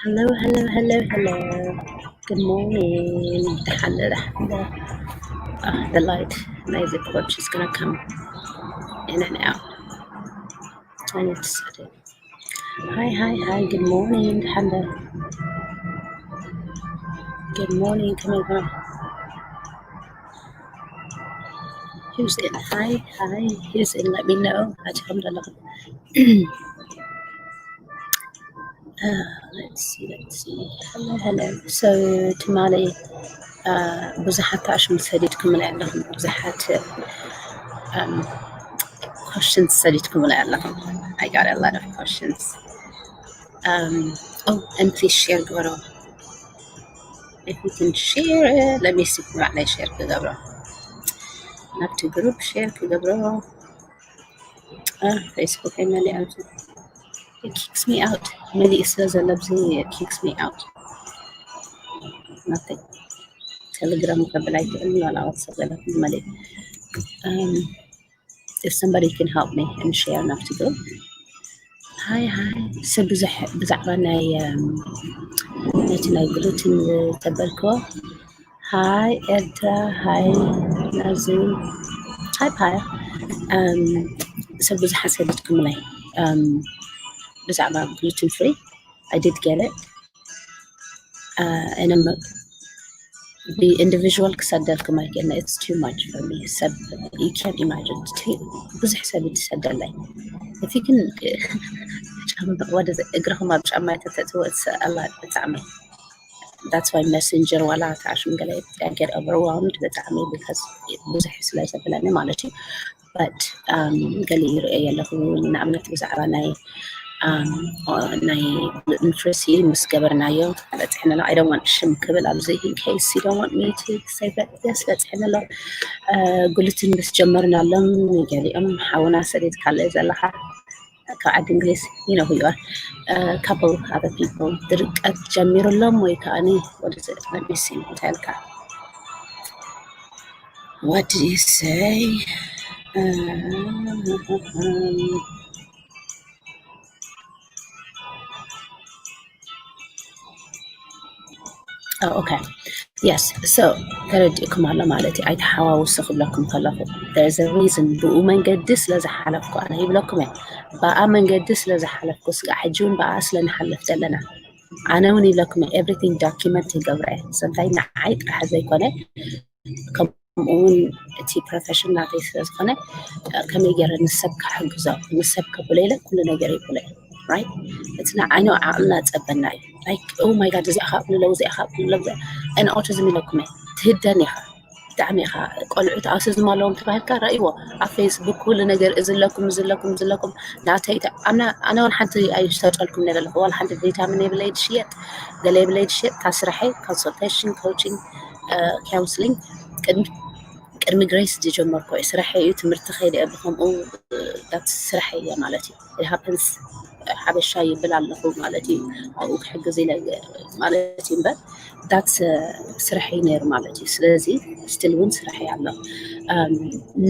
Hello, hello, hello, hello. Good morning. ደሓን ደሓን። Ah, the light. ናይዚ porch is gonna come in and out. I need to set it. Hi, hi, hi. Good morning. ደሓን ዶ? Good morning. ከመይ ኢኹም? Who's in? Hi, hi. Who's in? Let me know. ኣቲኹም ዘለኹም። Uh, let's see, let's see. Hello, hello. So ትማሊ፣ uh, ብዙሓት ኣሽሙ ሰዲድኩምና ኣለኹም። ብዙሓት፣ um, questions ሰዲድኩምና ኣለኹም። I got a lot of questions. Um, oh, and please share ግበሩ። If we can share it, let me see. ባዕለይ share ክገብሮ፣ ናብቲ group share ክገብሮ። Ah, Facebook ኣይመሊእ ኣብዚ። It kicks me out። መሊእ ስለ ዘሎ ኣብዚ kicks me out። ናተይ Telegram ከብል ኣይክእልን፣ ዋላ WhatsApp ገለ መሊእ። Um, if somebody can help me and share ናብቲ group። Hi, hi። ሰብ ብዙሕ ብዛዕባ ናይ፣ um, ነቲ ናይ gluten ዝተበልክዎ። Hi ኤርትራ፣ hi ናዙ፣ hi ፓያ። Um, ሰብ ብዙሕ ሰዲድኩምለይ፣ um, ብዛዕባ gluten free። I did get it. Uh, and I'm ብኢንዲቪዥዋል ክሰደልኩም ኣይክእልን። It's too much for me። ሰብ፣ you can't imagine። ብዙሕ ሰብ እዩ ዝሰደለይ። እቲ ግን ጫማ፣ ወደ እግርኹም ኣብ ጫማ የተተጥወ፣ it's a lot ብጣዕሚ። That's why Messenger ዋላ ተዓሽም ገለ I get overwhelmed ብጣዕሚ፣ because ብዙሕ ስለ ዘብለኒ ማለት እዩ። But, um, ገሊኡ ይርእየ ኣለኹ። ንኣብነት ብዛዕባ ናይ፣ um, ናይ gluten free ምስ ገበርናዮ በፂሕና ኣሎ። I don't want ሽም ክብል ኣብዚ in case you don't want me to say that. Yes፣ በፂሕና ኣሎ። Uh, gluten ምስ ጀመርናሎም ገሊኦም ሓውና ሰዲድካለይ ዘለኻ ካብ ዓዲ እንግሊዝ፣ you know who you are. Uh, couple other people ድርቀት ጀሚሩሎም ወይ ከዓኒ what is it? Let me see። እንታይ ኢልካ? What did you say? Um, oh, okay. Yes. So ተረዲእኩም ኣሎ ማለት እዩ። ኣይተሓዋውሱ ክብለኩም ከለኹ፣ there's a reason። ብኡ መንገዲ ስለ ዝሓለፍኩ ኣነ ይብለኩም እየ። ብኣ መንገዲ ስለ ዝሓለፍኩ፣ ስጋዕ ሕጂ እውን ብኣ ስለ ንሓልፍ ዘለና። ኣነ እውን ይብለኩም እየ፣ everything document ይገብረ እየ። ሰንታይ ንዓይ ጥራሕ ዘይኮነ፣ ከምኡ እውን እቲ ፕሮፌሽን ናተይ ስለ ዝኾነ፣ ከመይ ገይረ ንሰብ ክሕግዞ፣ ንሰብ ከብሎ ኢለ ኩሉ ነገር ይብሎ እየ። Right? እቲ ንዓይኑ ዓቕልና ጸበና እዩ። Like, oh my God፣ እዚኣ ካብ ልለው፣ እዚኣ ካብ ልለው፣ and autism ኢለኩም እየ። ትህደን ኢኻ። ብጣዕሚ ኢኻ። ቆልዑት ኣውቲዝም ኣለዎም ተባሂልካ ረእይዎ። ኣብ ፌስቡክ ኩሉ ነገር፣ እዚ ኣለኩም፣ እዚ ኣለኩም፣ እዚ ኣለኩም። ናተይ ተ-፣ ኣነ፣ ኣነ ዋላ ሓንቲ ኣይሸጠልኩም ነይረ ኣለኹ። ዋላ ሓንቲ ቪታሚን የብለይ ዝሽየጥ፣ ገለ የብለይ ዝሽየጥ። እታ ስራሐይ ኮንሰልቴሽን፣ ኮቺንግ፣ እ፣ ካውንስሊንግ ቅድሚ፣ ቅድሚ ግሬስ ዝጀመርኩ እየ። ስራሐይ እዩ፣ ትምህርቲ ከይደ እየ ብኸምኡ፣ እ፣ ዳት ስራሐይ እየ ማለት እዩ። It happens፣ ሓበሻ ይብል ኣለኹ ማለት እዩ። ኣብኡ ክሕግዝ ኢለ ማለት እዩ እምበር፣ ዳት ስራሐይ ነይሩ ማለት እዩ። ስለዚ ስቲል እውን ስራሐይ ኣሎ። እም፣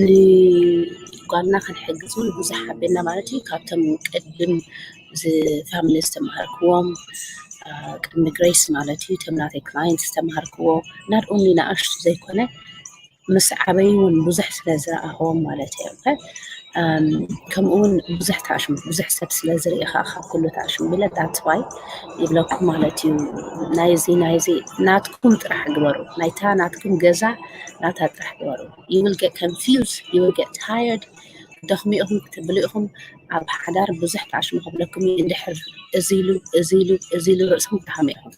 ንጓልና ክንሕግዝ እውን ብዙሕ ሓቤና ማለት እዩ። ካብቶም ቅድም ዝ-፣ ፋሚሊ ዝተምሃርክዎም፣ እ፣ ቅድሚ ግሬስ ማለት እዩ፣ እቶም ናተይ ክላይንት ዝተምሃርክዎ፣ not only ንኣሽቱ ዘይኮነ፣ ምስ ዓበዩ እውን ብዙሕ ስለ ዝረኣኽዎም ማለት እየ። እምበር፣ እም፣ ከምኡ እውን ብዙሕ ታሽሙ፣ ብዙሕ ሰብ ስለ ዝርኢ ኸዓ ካብ ኩሉ ታሽሙ ኢለ፣ that's why ይብለኩም ማለት እዩ። ናይዚ፣ ናይዚ ናትኩም ጥራሕ ግበሩ። ናይታ ናትኩም ገዛ ናታ ጥራሕ ግበሩ። You will get confused, you will get tired። ክትደኽሙ ኢኹም፣ ክትብሉ ኢኹም። ኣብ ሓዳር ብዙሕ ታሽሙ ክብለኩም እዩ። እንድሕር እዚ ኢሉ፣ እዚ ኢሉ፣ እዚ ኢሉ ርእስኹም ክትደኽሙ ኢኹም።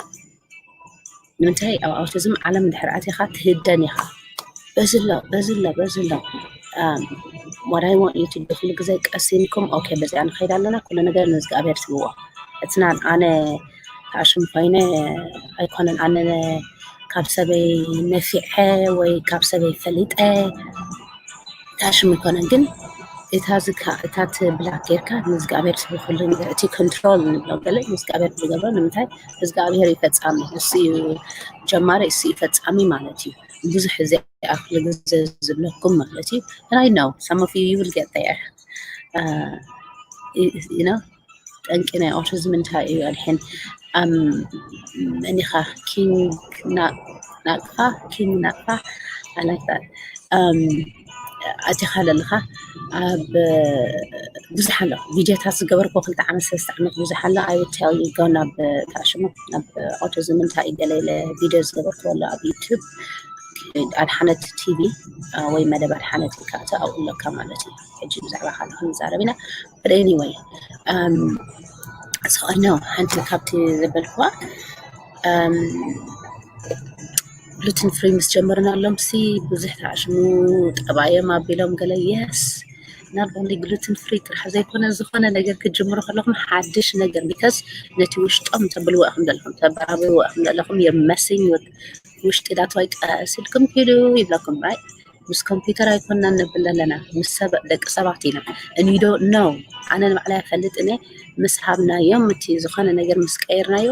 ንምንታይ? ኣብ ኣውቲዝም ዓለም እንድሕር ኣቲኻ ትህደን ኢኻ። በዚ ኣሎ፣ በዚ ኣሎ፣ በዚ ኣሎ። Um, what I want you to do፣ ኩሉ ግዜ ቀስ ኢልኩም፣ ኦኬ፣ በዚኣ ንኸይድ ኣለና፣ ኩሉ ነገር ንእግዚኣብሔር ትብዎ። It's not ኣነ ታሽም ኮይነ ኣይኮነን፣ ኣነ ካብ ሰበይ ነፊዐ ወይ ካብ ሰበይ ፈሊጠ ታሽም ኣይኮነን። ግን እታ ዝካ-፣ እታ ትብላ ጌርካ ንእግዚኣብሔር ትብሎ ኩሉ ነገር፣ እቲ ኮንትሮል ንብሎ ገለ ንእግዚኣብሔር ዝገብሮ። ንምንታይ? እግዚኣብሔር እዩ ፈጻሚ፣ እሱ እዩ ጀማሪ፣ እሱ እዩ ፈጻሚ ማለት እዩ። ብዙሕ ዘይኣኽል ግዜ ዝብለኩም ማለት እዩ። And I know some of you, you will get there። Uh, you know ጠንቂ ናይ autism እንታይ እዩ ኣድሕን መኒኻ king ናቅፋ king ናቅፋ I like that ኣቲኻ ለለኻ ኣብ ብዙሕ ኣሎ ቪድዮታት ዝገበርኩ ክልተ ዓመት ሰለስተ ዓመት ብዙሕ ኣሎ I would tell you go ናብ ታሽሙ ናብ autism እንታይ እዩ ገለ ኢለ ቪድዮ ዝገበርኩ ኣሎ ኣብ YouTube ኣድሓነት ቲቪ ወይ መደብ ኣድሓነት ክኣተ ኣብኡ ኣለካ ማለት እዩ ሕጂ ብዛዕባ ካልእ ክንዛረብ ኢና but anyway so I know ሓንቲ ካብቲ ዘበልኩዋ gluten free ምስ ጀመርና ኣሎም ሲ ብዙሕ ተዓሽሙ ጠባዮም ኣቢሎም ገለ yes not only gluten free ጥራሕ ዘይኮነ ዝኾነ ነገር ክትጅምሩ ከለኹም ሓድሽ ነገር because ነቲ ውሽጦም ተብልዎ ኢኹም ዘለኹም ተበራብርዎ ኢኹም ዘለኹም you're messing with ውሽጢ that's why ቀስ ኢልኩም ኪዱ ይብለኩም right ምስ ኮምፒውተር ኣይኮንናን ንብል ኣለና ምስ ሰብ ደቂ ሰባት ኢና and you don't know ኣነ ንባዕላይ እፈልጥ እኔ ምስ ሃብናዮም እቲ ዝኾነ ነገር ምስ ቀይርናዮ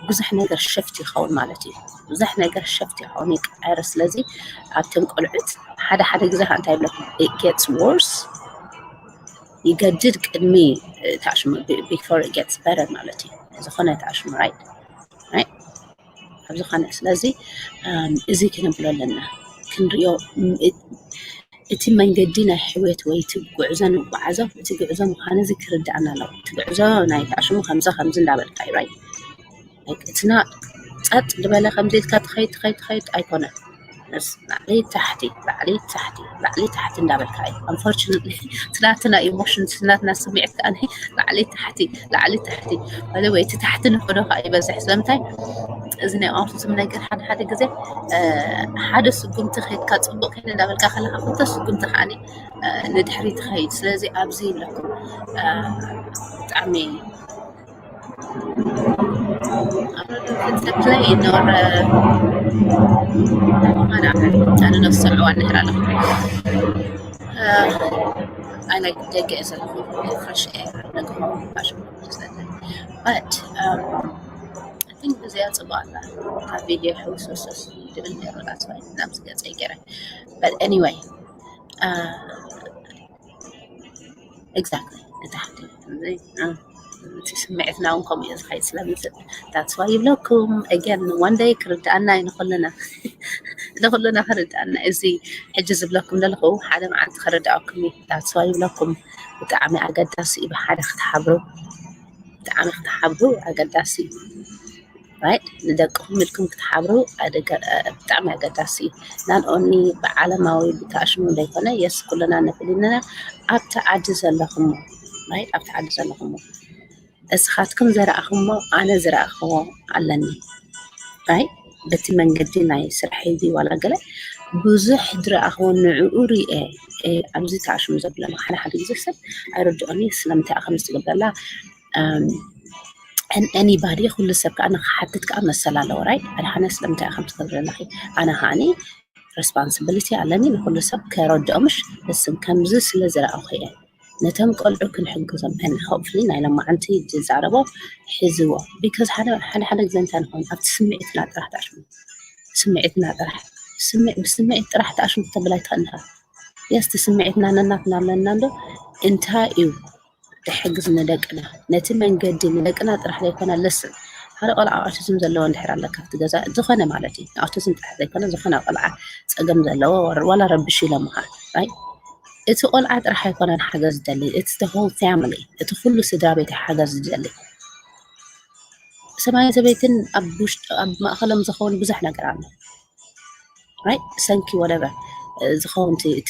ብዙሕ ነገር shift ይኸውን ማለት እዩ ብዙሕ ነገር shift ይኸውን ይቀየር ስለዚ ኣብቶም ቆልዑት ሓደ ሓደ ግዜ ከዓ እንታይ ይብለኩም it gets worse ይገድድ ቅድሚ ታሽሙ before it gets better ማለት እዩ ዝኾነ ታሽሙ right ኣብ ዝኾነ ስለዚ እዚ ክንብሎ ኣለና ክንሪኦ እቲ መንገዲ ናይ ሕውየት ወይ እቲ ጉዕዞ ንጓዓዞ እቲ ጉዕዞ ምዃኑ እዚ ክርዳእና ኣለዎ እቲ ጉዕዞ ናይ ታሽሙ ከምዚ ከምዚ እንዳበልካ እዩ right እትና ጸጥ ዝበለ ከምዚ ኢልካ ትኸይድ ትኸይድ ትኸይድ ኣይኮነን ላዕሊ ታሕቲ ላዕሊ ታሕቲ ላዕሊ ታሕቲ እንዳበልካ እዩ unfortunately ስናትና emotions ስናትና ስምዒት ከዓ ላዕሊ ታሕቲ ላዕሊ ታሕቲ በለ ወይ እቲ ታሕቲ ንክዶ ከዓ ይበዝሕ ስለምንታይ እዚ ናይ autism ነገር ሓደ ሓደ ግዜ ሓደ ስጉምቲ ከይድካ ፅቡቅ ከይነ እንዳበልካ ከለካ ክልተ ስጉምቲ ከዓ ንድሕሪ ትኸይድ ስለዚ ኣብዚ ኣለኩም ብጣዕሚ play in or ኣነ ነፍሲ ሰምዕዋ እንድሕር ኣለኹ ኣነ ደገ እየ ዘለኹ fresh air but I think ብዚኣ ፅቡቅ ኣላ ካብ ቪድዮ ሕውስውስውስ ድብል ነይሩ that's why ናብዚ ገፀ ይገረ but anyway exactly ንታሕቲ እቲ ስምዒትና እውን ከምኡ እዩ ዝኸይድ ስለምስል that's why ይብለኩም again one day ክርድኣና እዩ ንኩልና ንኩልና ክርድኣና እዚ ሕጂ ዝብለኩም ዘለኹ ሓደ መዓልቲ ክርድኣኩም እዩ that's why ይብለኩም ብጣዕሚ ኣገዳሲ እዩ ብሓደ ክትሓብሩ ብጣዕሚ ክትሓብሩ ኣገዳሲ እዩ right ንደቅኹም ኢልኩም ክትሓብሩ ብጣዕሚ ኣገዳሲ እዩ not only ብዓለማዊ ብታሽሙ ዘይኮነ yes ኩልና ንኽእል ኢና ኣብቲ ዓዲ ዘለኹሞ right ኣብቲ ዓዲ ዘለኹሞ እስኻትኩም ዝረኣኹሞ ኣነ ዝረኣኽዎ ኣለኒ right በቲ መንገዲ ናይ ስራሕ ሂዚ ዋላ ገለ ብዙሕ ዝረኣኽዎ ንዕኡ ሪኤ ኣብዚ ታሽሙ ዘብለና ሓደ ሓደ ግዜ ሰብ ኣይርድኦኒ ስለምንታይ ከም ዝትገብረላ and anybody ኩሉ ሰብ ከዓ ንክሓትት ከዓ መሰል ኣለዎ right ኣድሓነ ስለምንታይ ከም ትገብሪ ኣለኺ ኣነ ከዓኒ responsibility ኣለኒ ንኩሉ ሰብ ከረድኦ ምሽ ንስም ከምዚ ስለ ዝረኣኹ እየ ነቶም ቆልዑ ክንሕግዞም and hopefully ናይ ሎማዓንቲ ዝዛረቦ ሒዝዎ because ሓደ ሓደ ግዜ እንታይ ንኸውን ኣብቲ ስምዒትና ጥራሕ ተኣሽሙ ስምዒትና ጥራሕ ብስምዒት ጥራሕ ተኣሽሙ ክተብል ኣይትኽእል ኢኻ yes እቲ ስምዒትና ነናትና ኣለና እንዶ እንታይ እዩ ድሕግዝ ንደቅና ነቲ መንገዲ ንደቅና ጥራሕ ዘይኮነ ልስን ሓደ ቆልዓ ኣውቲዝም ዘለዎ እንድሕር ኣለካ ኣብቲ ገዛ ዝኾነ ማለት እዩ ኣውቲዝም ጥራሕ ዘይኮነ ዝኾነ ቆልዓ ፀገም ዘለዎ ዋላ ረብሽ ኢሎምኻ right እቲ ቆልዓ ጥራሕ ኣይኮነን ሓገዝ ዝደሊ it's the whole family እቲ ኩሉ ስድራ ቤት ሓገዝ ዝደሊ ሰማይ ሰበይትን ኣብ ውሽጢ ኣብ ማእኸሎም ዝኸውን ብዙሕ ነገር ኣሎ right ብሰንኪ whatever ዝኸውን እቲ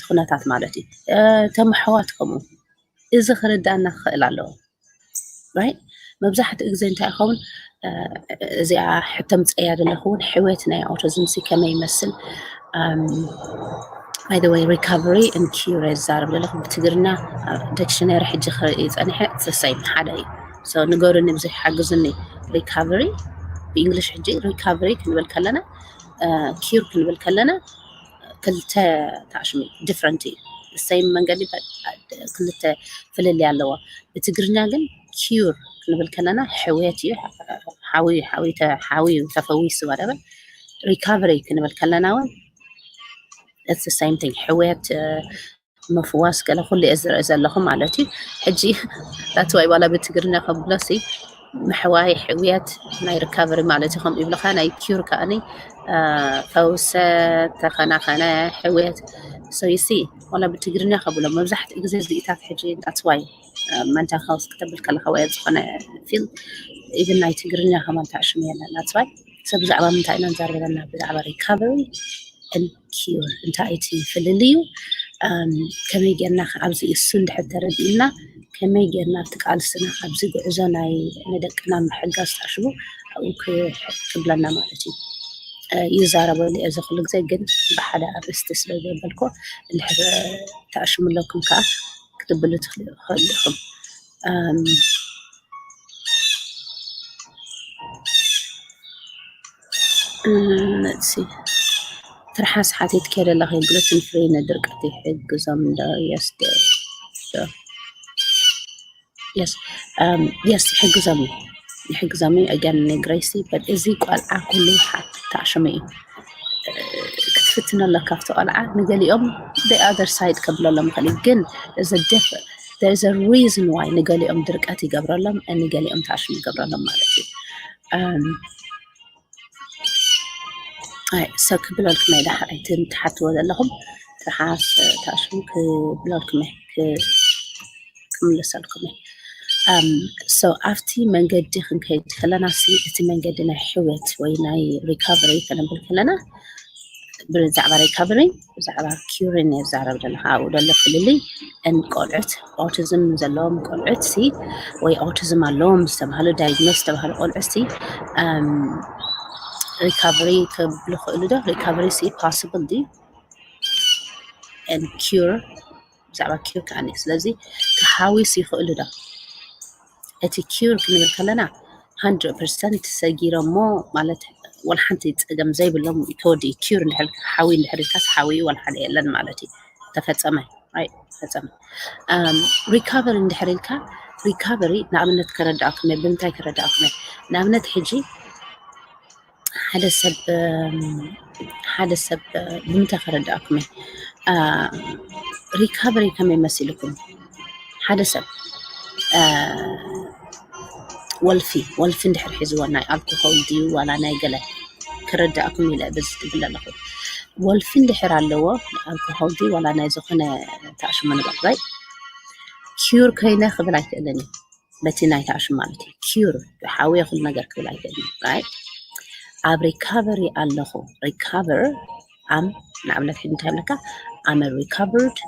ኩነታት ማለት እዩ ተምሕዋት ከምኡ እዚ ክርዳእና ክኽእል ኣለዎ right መብዛሕትኡ ግዜ እንታይ ይኸውን እዚኣ ሕቶ ምፀያ ዘለኹ እውን ሕውየት ናይ autism ሲ ከመይ ይመስል by the way recovery and cure ዝዛረብ ዘለኹ ብትግርኛ dictionary ሕጂ ክርኢ ፀኒሐ it's the same ሓደ እዩ so ንገሩኒ ብዙሕ ሓግዙኒ recovery ብእንግሊሽ ሕጂ recovery ክንብል ከለና cure ክንብል ከለና ክልተ ታሽሚ different እዩ same መንገዲ ክልተ ፍልልይ ኣለዎ ብትግርኛ ግን cure ክንብል ከለና ሕውየት እዩ ሓዊ ሓዊ ሓዊ ተፈዊሱ whatever recovery ክንብል ከለና እውን it's the same thing ሕውየት ምፍዋስ ገለ ኩሉ እየ ዝርኢ ዘለኹ ማለት እዩ። ሕጂ that's why ዋላ ብትግርኛ ከብሎ ሲ ምሕዋይ ሕውየት ናይ ሪካቨሪ ማለት እዩ። ከም ይብልኻ ናይ ኪዩር ከኣኒ ፈውሰ ተኸናኸነ ሕውየት so you see ዋላ ብትግርኛ ከብሎ መብዛሕትኡ ግዜ ዝኢታት ሕጂ that's why mental health ክተብል ከለኻ ወይ ዝኾነ ፊልድ even ናይ ትግርኛ ከማን ተዕሽሙ የለን that's why ሰብ ብዛዕባ ምንታይ ኢና ንዛረብ ዘለና ብዛዕባ ሪካቨሪ ን ኪዩር እንታይ እቲ ፍልልዩ ከመይ ጌርና ኣብዚ እሱ እንድሕር ተረዲእና ከመይ ጌርና ኣብቲ ቃልስና ኣብዚ ጉዕዞ ናይ ንደቅና ምሕጋዝ ታሽቡ ኣብኡ ክብለና ማለት እዩ። ይዛረበሉ እየ እዚ ኩሉ ግዜ ግን ብሓደ ኣርእስቲ ስለ ዘበልኮ እንድሕር ተኣሽሙ ኣለኩም ከዓ ክትብሉ ትኽእሉ ኢኹም። ትርሓስ ሓቲት ከደላ ከይግሎትን ፍሬ ንድርቀት ይሕግዞም ዶ የስደ yes yes ይሕግዞም ይሕግዞም again ንግሬሲ but እዚ ቆልዓ ኩሉ ተኣሽሙ እዩ ክትፍትኖ ኣለካ ኣብቲ ቆልዓ ንገሊኦም the other side ከብለሎም ይኽእል ግን እዚ different there's a reason why ንገሊኦም ድርቀት ይገብረሎም ንገሊኦም ተኣሽሙ ይገብረሎም ማለት እዩ። So ክብለልኩም ናይ ዳሕራይ እቲ ትሓትዎ ዘለኹም ትርሓስ ተኣሽሙ ክብለልኩም ክምልሰልኩም so ኣብቲ መንገዲ ክንከይድ ከለና ሲ እቲ መንገዲ ናይ ሕውየት ወይ ናይ ሪካቨሪ ክንብል ከለና ብዛዕባ ሪካቨሪ ብዛዕባ ኪሪን የዛረብ ዘለካ ኣብኡ ዘሎ ፍልልይ ን ቆልዑት ኦቲዝም ዘለዎም ቆልዑት ሲ ወይ ኦቲዝም ኣለዎም ዝተባሃሉ diagnose ዝተባሃሉ ቆልዑት ሲ recovery ክብሉ ክእሉ ዶ recovery ሲ possible ድዩ ን cure ብዛዕባ cure ከኣኒ ስለዚ ክሓዊስ ይኽእሉ ዶ እቲ cure ክንብል ከለና hundred percent ሰጊሮሞ ማለት ወላ ሓንቲ ፀገም ዘይብሎም ተወዲኡ cure እንድሕር ሓዊ እንድሕር ኢልካስ ሓዊ ወላ ሓደ የለን ማለት እዩ ተፈፀመ ተፈፀመ recovery እንድሕር ኢልካ recovery ንኣብነት ከረዳእኩም እየ ብምንታይ ከረዳእኩም እየ ንኣብነት ሕጂ ሓደ ሰብ ሓደ ሰብ ብምንታይ ከረዳእኩም እየ recovery ከመይ መሲልኩም ሓደ ሰብ ወልፊ ወልፊ እንድሕር ሒዝዎ ናይ ኣልኮሆል ድዩ ዋላ ናይ ገለ ክረዳእኩም ኢለ በዚ ትብል ኣለኹ ወልፊ እንድሕር ኣለዎ ኣልኮሆል ድዩ ዋላ ናይ ዝኾነ ተኣሽሙ ንባዕባይ cure ኮይነ ክብል ኣይክእልን እዩ በቲ ናይ ተኣሽሙ ማለት እዩ cure ሓውየ ኩሉ ነገር ክብል ኣይክእልን እዩ ኣብ recovery ኣለኹ recover am ንኣብነት ሕጂ እንታይ ኣለካ I'm recovered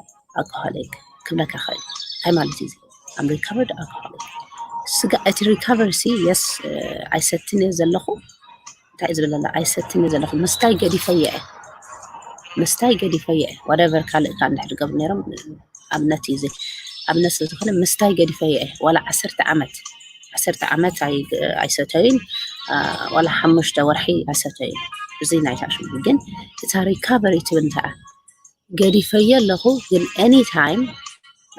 alcoholic ክብለካ ይኽእል እንታይ ማለት እዩ I'm recovered alcoholic ስጋ እቲ recovery ሲ yes ኣይሰትን እየ ዘለኹ እንታይ እዩ ዝብል ዘላ ኣይሰትን እየ ዘለኹ ምስታይ ገዲፈየ እየ ምስታይ ገዲፈየ እየ whatever ካልእ ካ እንድሕር ገብሩ ነይሮም ኣብነት እዩ እዚ ኣብነት ስለ ዝኾነ ምስታይ ገዲፈየ እየ ዋላ ዓሰርተ ዓመት ዓሰርተ ዓመት ኣይሰተዩን ዋላ ሓሙሽተ ወርሒ ኣይሰተዩን እዚ ናይ ታሽሙ ግን እታ recovery ትብል እንታይ ገዲፈዮ ኣለኹ ግን any time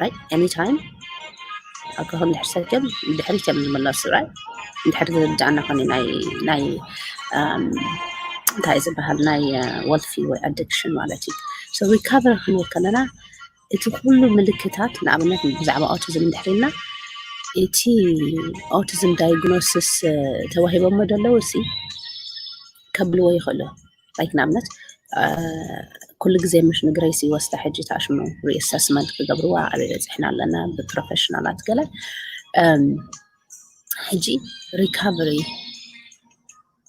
right any time ኣልኮሆል እንድሕር ሰትዮም ድሕሪት እዮም ዝምለሱ right እንድሕር ዝርዳእና ኮነ ናይ ናይ እንታይ ዝበሃል ናይ ወልፊ ወይ addiction ማለት እዩ so recovery ክንብል ከለና እቲ ኩሉ ምልክታት ንኣብነት ብዛዕባ autism እንድሕር ኢልና እቲ autism diagnosis ተዋሂቦሞ ደለዉ ሲ ከብልዎ ይኽእሉ like ንኣብነት ኩሉ ግዜ ምሽ ንግሬሲ ወስዳ ሕጂ ተኣሽሙ reassessment ክገብርዋ ኣበይ በፂሕና ኣለና ብፕሮፌሽናላት ገለ ሕጂ recovery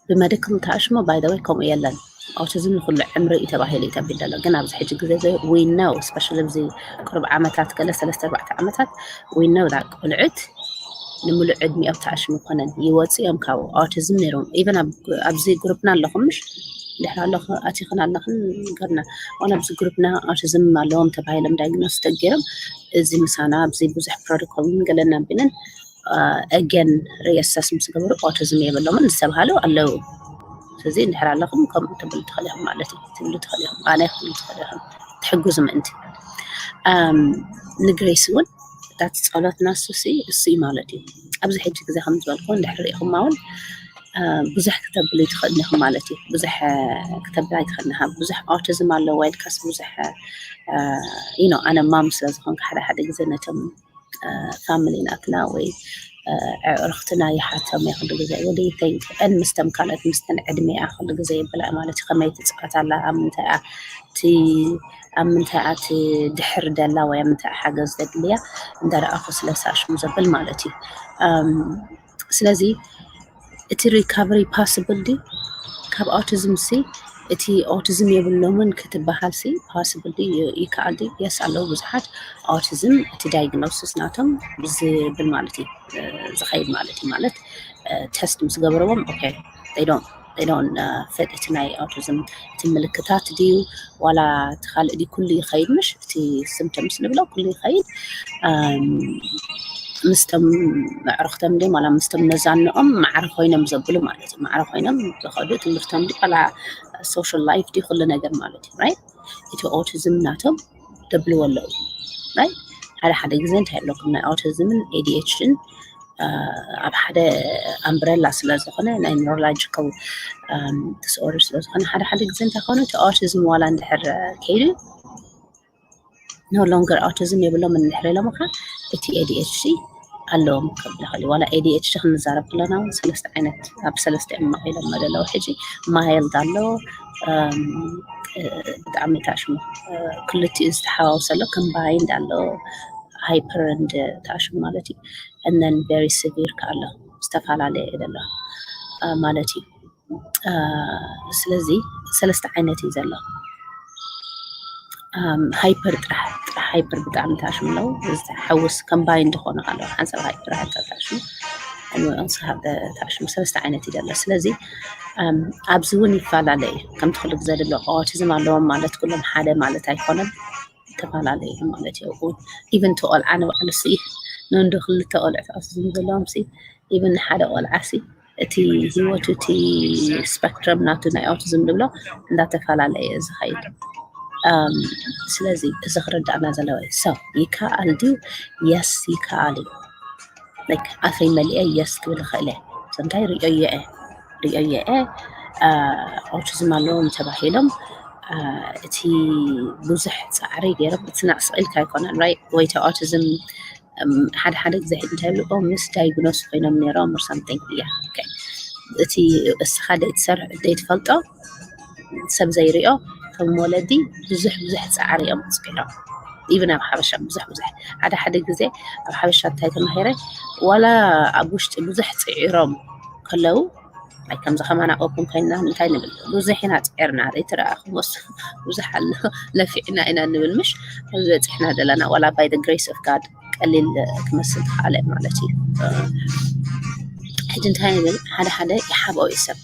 ብመዲካል ተኣሽሙ by the way ከምኡ የለን autism ንኩሉ ዕምሪ እዩ ተባሂሉ እዩ ተቢል ዘሎ ግን ኣብዚ ሕጂ ግዜ we know specially ኣብዚ ቅሩብ ዓመታት ገለ ሰለስተ ኣርባዕተ ዓመታት we know that ቆልዑት ንምሉእ ዕድሚኦም ተኣሽሙ ይኮነን ይወፁ እዮም ካብ autism ነይሮም even ኣብዚ ግሩፕና ኣለኹም ምሽ ድሕር ኣለኹ ኣቲኽን ኣለኽን ገርና ዋላ ኣብዚ ግሩፕና autism ኣለዎም ተባሂሎም diagnose ተገይሮም እዚ ምሳና ኣብዚ ብዙሕ protocol ገለና ቢለን again reassess ምስ ገበሩ autism የብሎምን ዝተባሃሉ ኣለዉ ስለዚ እንድሕር ኣለኹም ከምኡ ትብሉ ትኽእል ኢኹም ማለት እዩ ትብሉ ትኽእል ኢኹም ኣነ ክብሉ ትኽእል ኢኹም ትሕግዙ ምእንቲ ንግሬስ እውን እታ ጸሎትና እሱ እሱ እዩ ማለት እዩ ኣብዚ ሕጂ ግዜ ከም ዝበልኩ እንድሕር ርኢኹማ እውን ብዙሕ ክተብሉ ይትኽእል ኢኹም ማለት እዩ። ብዙሕ ክተብል ኣይትኽእል ኢኻ። ብዙሕ ኣውቲዝም ኣለዎ ኢልካስ ብዙሕ you know ኣነ ማም ስለ ዝኾንኩ ሓደ ሓደ ግዜ ነቶም ፋሚሊ ናትና ወይ ኣዕሩኽትና ይሓቶም እየ ኩሉ ግዜ። What do you think? And ምስቶም ካልኦት ምስተን ዕድሜኣ ኩሉ ግዜ ይብላ ማለት እዩ። ከመይ ትፃወት ኣላ? ኣብ ምንታይ እያ እቲ ኣብ ምንታይ እያ ትድሕር ደላ ወይ ኣብ ምንታይ ሓገዝ ዘድልያ እንዳረኣኹ ስለ ሳሽሙ ዘብል ማለት እዩ። ስለዚ እቲ ሪካቨሪ ፓስብል ድዩ ካብ ኣውቲዝም ሲ? እቲ ኣውቲዝም የብሎምን ክትበሃል ሲ ፓስብል ድዩ? ይከኣል ድዩ? የስ ኣለዉ ብዙሓት ኣውቲዝም እቲ ዳይግኖሲስ ናቶም ዝብል ማለት እዩ ዝኸይድ ማለት እዩ። ማለት ተስት ምስ ገበርዎም okay they don't fit እቲ ናይ ኣውቲዝም እቲ ምልክታት ድዩ ዋላ እቲ ካልእ ድዩ ኩሉ ይኸይድ ምሽ እቲ ስምፕተምስ ንብሎ ኩሉ ይኸይድ ምስቶም ኣዕሩኽቶም ድዮም ዋላ ምስቶም ነዛንኦም ማዕረ ኮይኖም ዘብሉ ማለት እዩ። ማዕረ ኮይኖም ዝኸዱ ትምህርቶም ድዩ ዋላ ሶሻል ላይፍ ድዩ ኩሉ ነገር ማለት እዩ። ራይት እቲ ኦቲዝም ናቶም ደብልዎ ኣለዉ። ራይት ሓደ ሓደ ግዜ እንታይ ኣለኩም ናይ ኦቲዝምን ኤ ዲ ኤች ዲን ኣብ ሓደ ኣምብረላ ስለ ዝኾነ ናይ ኒውሮሎጂካል ዲስኦርደር ስለ ዝኾነ ሓደ ሓደ ግዜ እንታይ ኮነ እቲ ኦቲዝም ዋላ እንድሕር ከይዱ no longer autism የብሎም እንድሕር ኢሎምኻ እቲ ኤ ዲ ኤች ዲ ኣለዎም ክብል ይኽእል እዩ። ዋላ ኤ ዲ ኤች ዲ ክንዛረብ ከለና እውን ሰለስተ ዓይነት ኣብ ሰለስተ እዮም መቒሎም ዘለዉ። ሕጂ ማይልድ ኣሎ ብጣዕሚ ታሽሙ ክልቲኡ ዝተሓዋወሰ ኣሎ ኮምባይንድ ኣሎ ሃይፐር እንድ ታሽሙ ማለት እዩ። And then very severe ከኣሎ ዝተፈላለየ እዩ ዘሎ ማለት እዩ። ስለዚ ሰለስተ ዓይነት እዩ ዘሎ። ሃይፐር ጥራሕ ጥራሕ ሃይፐር ብጣዕሚ ታሽሙ ኣለዉ። ዝተሓውስ ኮምባይንድ ዝኾኑ ኣለዉ። ሓንሳብ ሃይፐር ሓንሳብ ታሽሙ ንስሓብ ታሽሙ ሰለስተ ዓይነት እዩ ዘሎ። ስለዚ ኣብዚ እውን ይፈላለ እዩ። ከምቲ ኩሉ ግዜ ዝብሎ ኦቲዝም ኣለዎም ማለት ኩሎም ሓደ ማለት ኣይኮነን። ተፈላለዩ ማለት እዩ። ኢቨን እቲ ቆልዓ ንባዕሉ ሲ ንእንዶ ክልተ ቆልዑ ኦቲዝም ዘለዎም ሲ ኢቨን ሓደ ቆልዓ ሲ እቲ ህይወቱ እቲ ስፐክትረም ናቱ ናይ ኦቲዝም ንብሎ እንዳተፈላለየ ዝኸይድ። ስለዚ እዚ ክርዳእና ዘለዎ ሰብ ይከኣል ድዩ? የስ ይከኣል እዩ። ኣፈይ መሊአ የስ ክብል ይኽእል እየ። እንታይ ሪኦየ እየ ሪኦየ እየ ኦቲዝም ኣለዎም ተባሂሎም እቲ ብዙሕ ፃዕሪ ገይሮም እቲ ናዕስቕ ኢልካ ኣይኮነን ራይት ወይ እቲ ኦቲዝም ሓደ ሓደ ግዜ እንታይ ይብሉ ምስ ዳይግኖስ ኮይኖም ነይሮም or something እያ። እቲ እስኻ ደይትሰርሕ ደይትፈልጦ ሰብ ዘይሪኦ ከም ወለዲ ብዙሕ ብዙሕ ፃዕሪ እዮም ኣፅዒሮም። ኢቭን ኣብ ሓበሻ ብዙሕ ብዙሕ ሓደ ሓደ ግዜ ኣብ ሓበሻ እንታይ ተማሂረ ዋላ ኣብ ውሽጢ ብዙሕ ፅዒሮም ከለዉ ከምዚ ከማና ኦፕን ኮይና እንታይ ንብል ብዙሕ ኢና ፅዒርና ዘይትረኣኹ መስ ብዙሕ ኣሎ ለፊዕና ኢና ንብል ምሽ ኣብዚ በፂሕና ዘለና ዋላ by the grace of God ቀሊል ክመስል ትኽኣለ ማለት እዩ። ሕጂ እንታይ ንብል ሓደ ሓደ ይሓብኦ እዩ ሰብ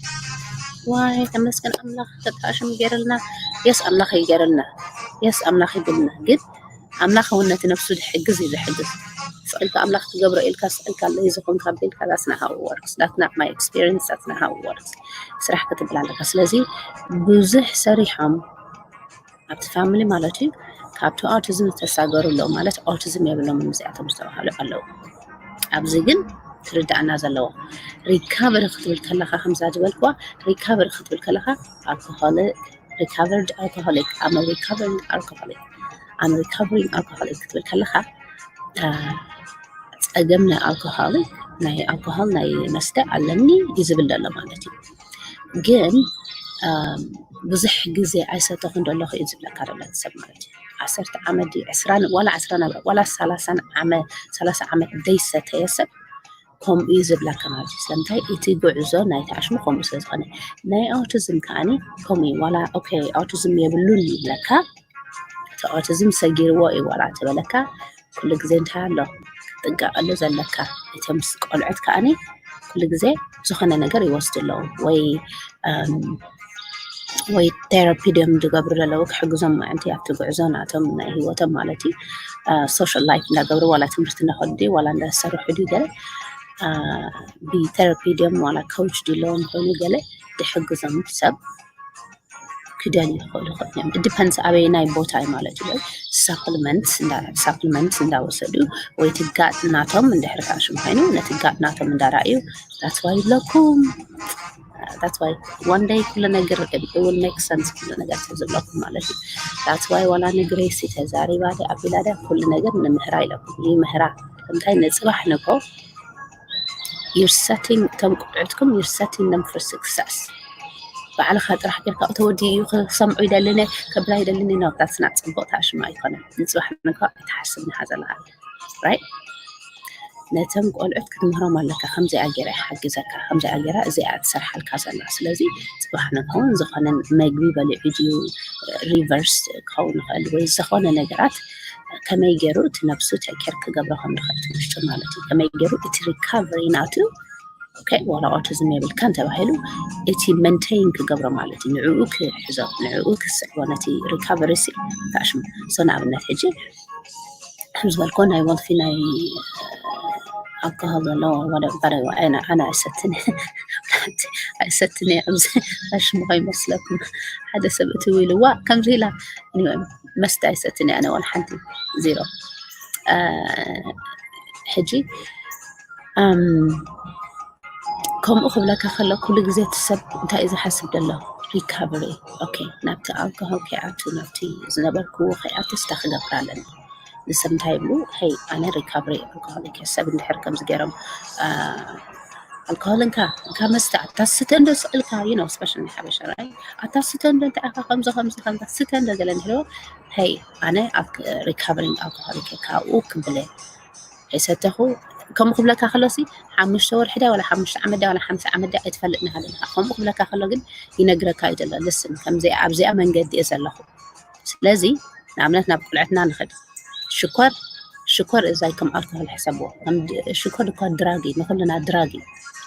ዋይ ተመስገን ኣምላኽ ተጣሽም ገይርልና የስ ኣምላኽ ይገርልና የስ ኣምላኽ ይብልና ግን ኣምላኽ እውን ነቲ ነፍሱ ዝሕግዝ እዩ ዝሕግዝ ስቕልካ ኣምላኽ ትገብሮ ኢልካ ስቕልካ ለይ ዝኾንካ ቢልካ that's not how it works that's not my experience that's not how it works ስራሕ ክትብል ኣለካ ስለዚ ብዙሕ ሰሪሖም ኣብቲ ፋሚሊ ማለት እዩ ካብቲ ኦቲዝም ዝተሳገሩ ኣለዉ ማለት ኦቲዝም የብሎምን እዚኣቶም ዝተባሃሉ ኣለዉ ኣብዚ ግን ትርዳእና ዘለዎ ሪካቨሪ ክትብል ከለካ ከምዛ ዝበልክዋ ሪካቨሪ ክትብል ከለካ ኣልኮሆል recovered alcoholic I'm a recovering alcoholic I'm a recovering alcoholic ክትብል ከለካ ፀገም ናይ ኣልኮሆል ናይ ኣልኮሆል ናይ መስተ ኣለኒ እዩ ዝብል ዘሎ ማለት እዩ ግን ብዙሕ ግዜ ኣይሰተኹን ዘለኹ እዩ ዝብለካ ዘሎ ሰብ ማለት እዩ ዓሰርተ ዓመት ድዩ ዕስራን ዋላ ዕስራን ዋላ ሰላሳን ዓመት ሰላሳ ዓመት ዘይሰተየ ሰብ ከምኡ እዩ ዝብለካ ማለት እዩ ስለምንታይ እቲ ጉዕዞ ናይቲ ኣሽሙ ከምኡ ስለ ዝኾነ ናይ ኣውቲዝም ከዓኒ ከምኡ እዩ ዋላ ኦኬ ኣውቲዝም የብሉን ይብለካ እቲ ኣውቲዝም ሰጊርዎ እዩ ዋላ ተበለካ ኩሉ ግዜ እንታይ ኣሎ ክትጥንቀቀሉ ዘለካ እቶም ቆልዑት ከዓኒ ኩሉ ግዜ ዝኾነ ነገር ይወስዱ ኣለዉ ወይ ወይ ቴራፒ ድዮም ዝገብሩ ዘለዉ ክሕግዞም ምእንቲ ኣብቲ ጉዕዞ ናቶም ናይ ህይወቶም ማለት እዩ ሶሻል ላይፍ እንዳገብሩ ዋላ ትምህርቲ እንዳኸዱ ድዩ ዋላ እንዳሰርሑ ድዩ ገለ ብቴራፒ ድዮም ዋላ ኮች ድለዎም ኮይኑ ገለ ዝሕግዞም ሰብ ክደልዩ ይኽእሉ እዮም ድፐንስ ኣበይ ናይ ቦታ እዩ ማለት እዩ ሳፕልመንት ሳፕልመንት እንዳወሰዱ ወይ ትጋጥ ናቶም እንድሕር ካሽም ኮይኑ ነቲ ጋጥ ናቶም እንዳረኣዩ that's why ይብለኩም That's why one day ኩሉ ነገር it will make sense ኩሉ ነገር ዝብለኩም ማለት እዩ። That's why ዋላ ንግሬሲ ተዛሪባ ደ ኣቢላ ደ ኩሉ ነገር ንምህራ ኢለኩም ይምህራ እንታይ ንፅባሕ ንኮ you're setting እቶም ቆልዑትኩም you're setting them for success። ባዕልኻ ጥራሕ ጌርካ ተወዲ እዩ ክሰምዑ ይደልን ከብላ ይደልን ነው that's not ፅቡቅ ታሽማ ኣይኮነን። ንፅባሕ ንኮ ኣይትሓስብ ንሃ ዘለካ right ነቶም ቆልዑት ክትምህሮም ኣለካ። ከምዚኣ ገይራ ይሓግዘካ፣ ከምዚኣ ገይራ እዚኣ ትሰርሓልካ ዘላ። ስለዚ ፅባሕ ንኸውን ዝኾነ መግቢ በሊዑ ድዩ ሪቨርስ ክኸውን ይኽእል ወይ ዝኾነ ነገራት ከመይ ገይሩ እቲ ነብሱ ቴኬር ክገብሮ ከም ዝኽእል ትምህርቲ ማለት እዩ። ከመይ ገይሩ እቲ ሪካቨሪ ናቱ okay ዋላ ኦቲዝም የብልካን ተባሂሉ እቲ መንቴን ክገብሮ ማለት እዩ። ንዕኡ ክሕዞ ንዕኡ ክስዕቦ ነቲ ሪካቨሪ ሲ ታሽሙ so ንኣብነት ሕጂ ከም ዝበልኮ ናይ ወልፊ ናይ ኣልኮሆል ዘለዎ ወደባረዋ ኣነ ኣይሰትን ኣይሰትን ኣብዚ ኣሽሙ ከይመስለኩም ሓደ ሰብ እቲ ኢልዋ ከምዚ ኢላ መስተ ኣይሰትን ኣነ ወላ ሓንቲ ዜሮ ሕጂ ከምኡ ክብለካ ከሎ ኩሉ ግዜ እቲ ሰብ እንታይ እዩ ዝሓስብ ዘሎ recovery okay ናብቲ ኣልኮሆል ከይኣቱ ናብቲ ዝነበርክዎ ከይኣቱ ስታ ክገብር ኣለኒ ንሰብ እንታይ ይብሉ ሄይ ኣነ recovery ኣልኮሆሊክ እየ ሰብ እንድሕር ከምዚ ገይሮም ኣልኮሆል እንካ እንካ መስተ ኣታ ስተ እንዶ ስቕ ኢልካ you know special ናይ ሓበሻ right ኣታ ስተ እንዶ እንታይ ኢኻ ከምዚ ከምዚ ከምዚ ስተ እንዶ ገለ እንድሕር ሄይ ኣነ recovering ኣልኮሆሊክ እየ ካብኡ ክብል እየ ከይሰተኹ ከምኡ ክብለካ ከሎሲ ሓሙሽተ ወርሒ ድያ ወላ ሓሙሽተ ዓመት ድያ ወላ ሓምሳ ዓመት ድያ ኣይትፈልጥን ኢኻ ዘለኻ ከምኡ ክብለካ ከሎ ግን ይነግረካ እዩ ዘሎ listen ከምዚ ኣብዚኣ መንገዲ እየ ዘለኹ ስለዚ ንኣብነት ናብ ቆልዕትና ንኽድ ሽኮር ሽኮር እዛይ ከም ኣልኮሆል ሕሰብዎ ሽኮር እኳ ድራግ እዩ ንኩልና ድራግ እዩ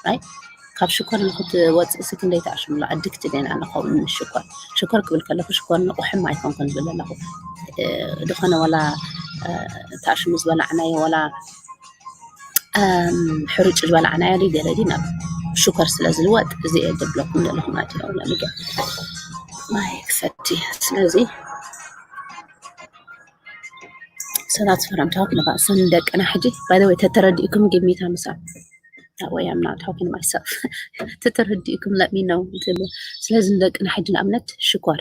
right ካብ ሽኮር ንክትወፅእ ሲ ክንደይ ተኣሽምሎ ኣድክት ደና ንኸውን ሽኮር ሽኮር ክብል ከለኩ ሽኮር ንቑሕም ኣይኮንኩን ዝብል ኣለኹ ዝኾነ ወላ ተኣሽሙ ዝበላዕናዮ ወላ ሕሩጭ ዝበላዕናዮ ድዩ ገለ ድዩ ናብ ሽኮር ስለ ዝልወጥ እዚ እየ ዝብለኩም ዘለኹ ማለት እዩ ለሚገ ማይ ክሰቲ ስለዚ So that's what I'm talking about. So ንደቅና ሕጂ by the way ተተረዲእኩም give me thumbs up. That way I'm not talking to myself. ተተረዲእኩም let me know ትብሉ። ስለዚ ንደቅና ሕጂ ንኣብነት ሽኮር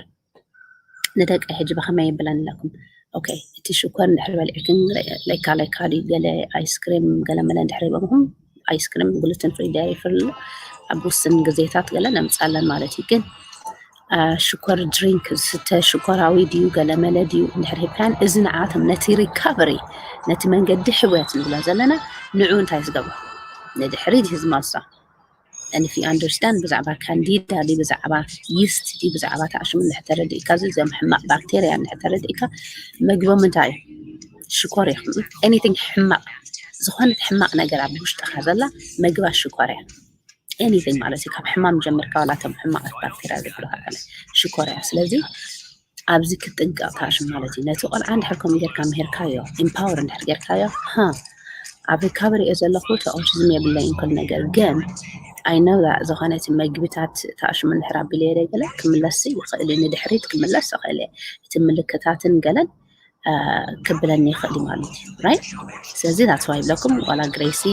ንደቂ ሕጂ ብኸመይ ይብለን ኣለኩም? Okay እቲ ሽኮር እንድሕር በሊዕክን ለካ ለካ ድዩ ገለ ኣይስክሪም ገለ መለ እንድሕር ሂቦምኹም ኣይስክሪም gluten free dairy free ኣብ ውስን ግዜታት ገለ ነምፃለን ማለት እዩ ግን ሽኮር ድሪንክ ዝስተ ሽኮራዊ ድዩ ገለመለ ድዩ እንድሕር ሂብካን እዚ ንዓቶም ነቲ ሪካቨሪ ነቲ መንገዲ ሕውየት ንብሎ ዘለና ንዑ እንታይ ዝገብሮ ንድሕሪት እዩ ዝመልሶ and if you understand ብዛዕባ ካንዲዳ ድዩ ብዛዕባ ይስት ድዩ ብዛዕባ ተኣሽሙ እንድሕር ተረዲእካ እዚ እዚኦም ሕማቅ ባክቴርያ እንድሕር ተረዲእካ መግቦም እንታይ እዩ ሽኮር ይኹን anything ሕማቅ ዝኾነት ሕማቅ ነገር ኣብ ውሽጥኻ ዘላ መግባ ሽኮር እያ anything ማለት እዩ ካብ ሕማም ጀምርካ ዋላ እቶም ሕማቃት ባክቴርያ ዝብሉ ካለ ሽኮር እያ ስለዚ ኣብዚ ክትጥንቀቕ ታሽም ማለት እዩ ነቲ ቆልዓ እንድሕር ከምኡ ጌርካ ምሄርካዮ ኢምፓወር እንድሕር ጌርካዮ ሃ ኣብ ሪካቨሪ እየ ዘለኹ እቲ ኦቲዝም የብለይን ኩል ነገር ግን ኣይነብራ ዝኾነ እቲ መግብታት ታሽሙ እንድሕር ኣቢለየ ገለ ክምለስ ይኽእል እዩ ንድሕሪት ክምለስ ይኽእል እየ እቲ ምልክታትን ገለን ክብለኒ ይኽእል እዩ ማለት እዩ right ስለዚ that's why ይብለኩም ዋላ ግሬሲ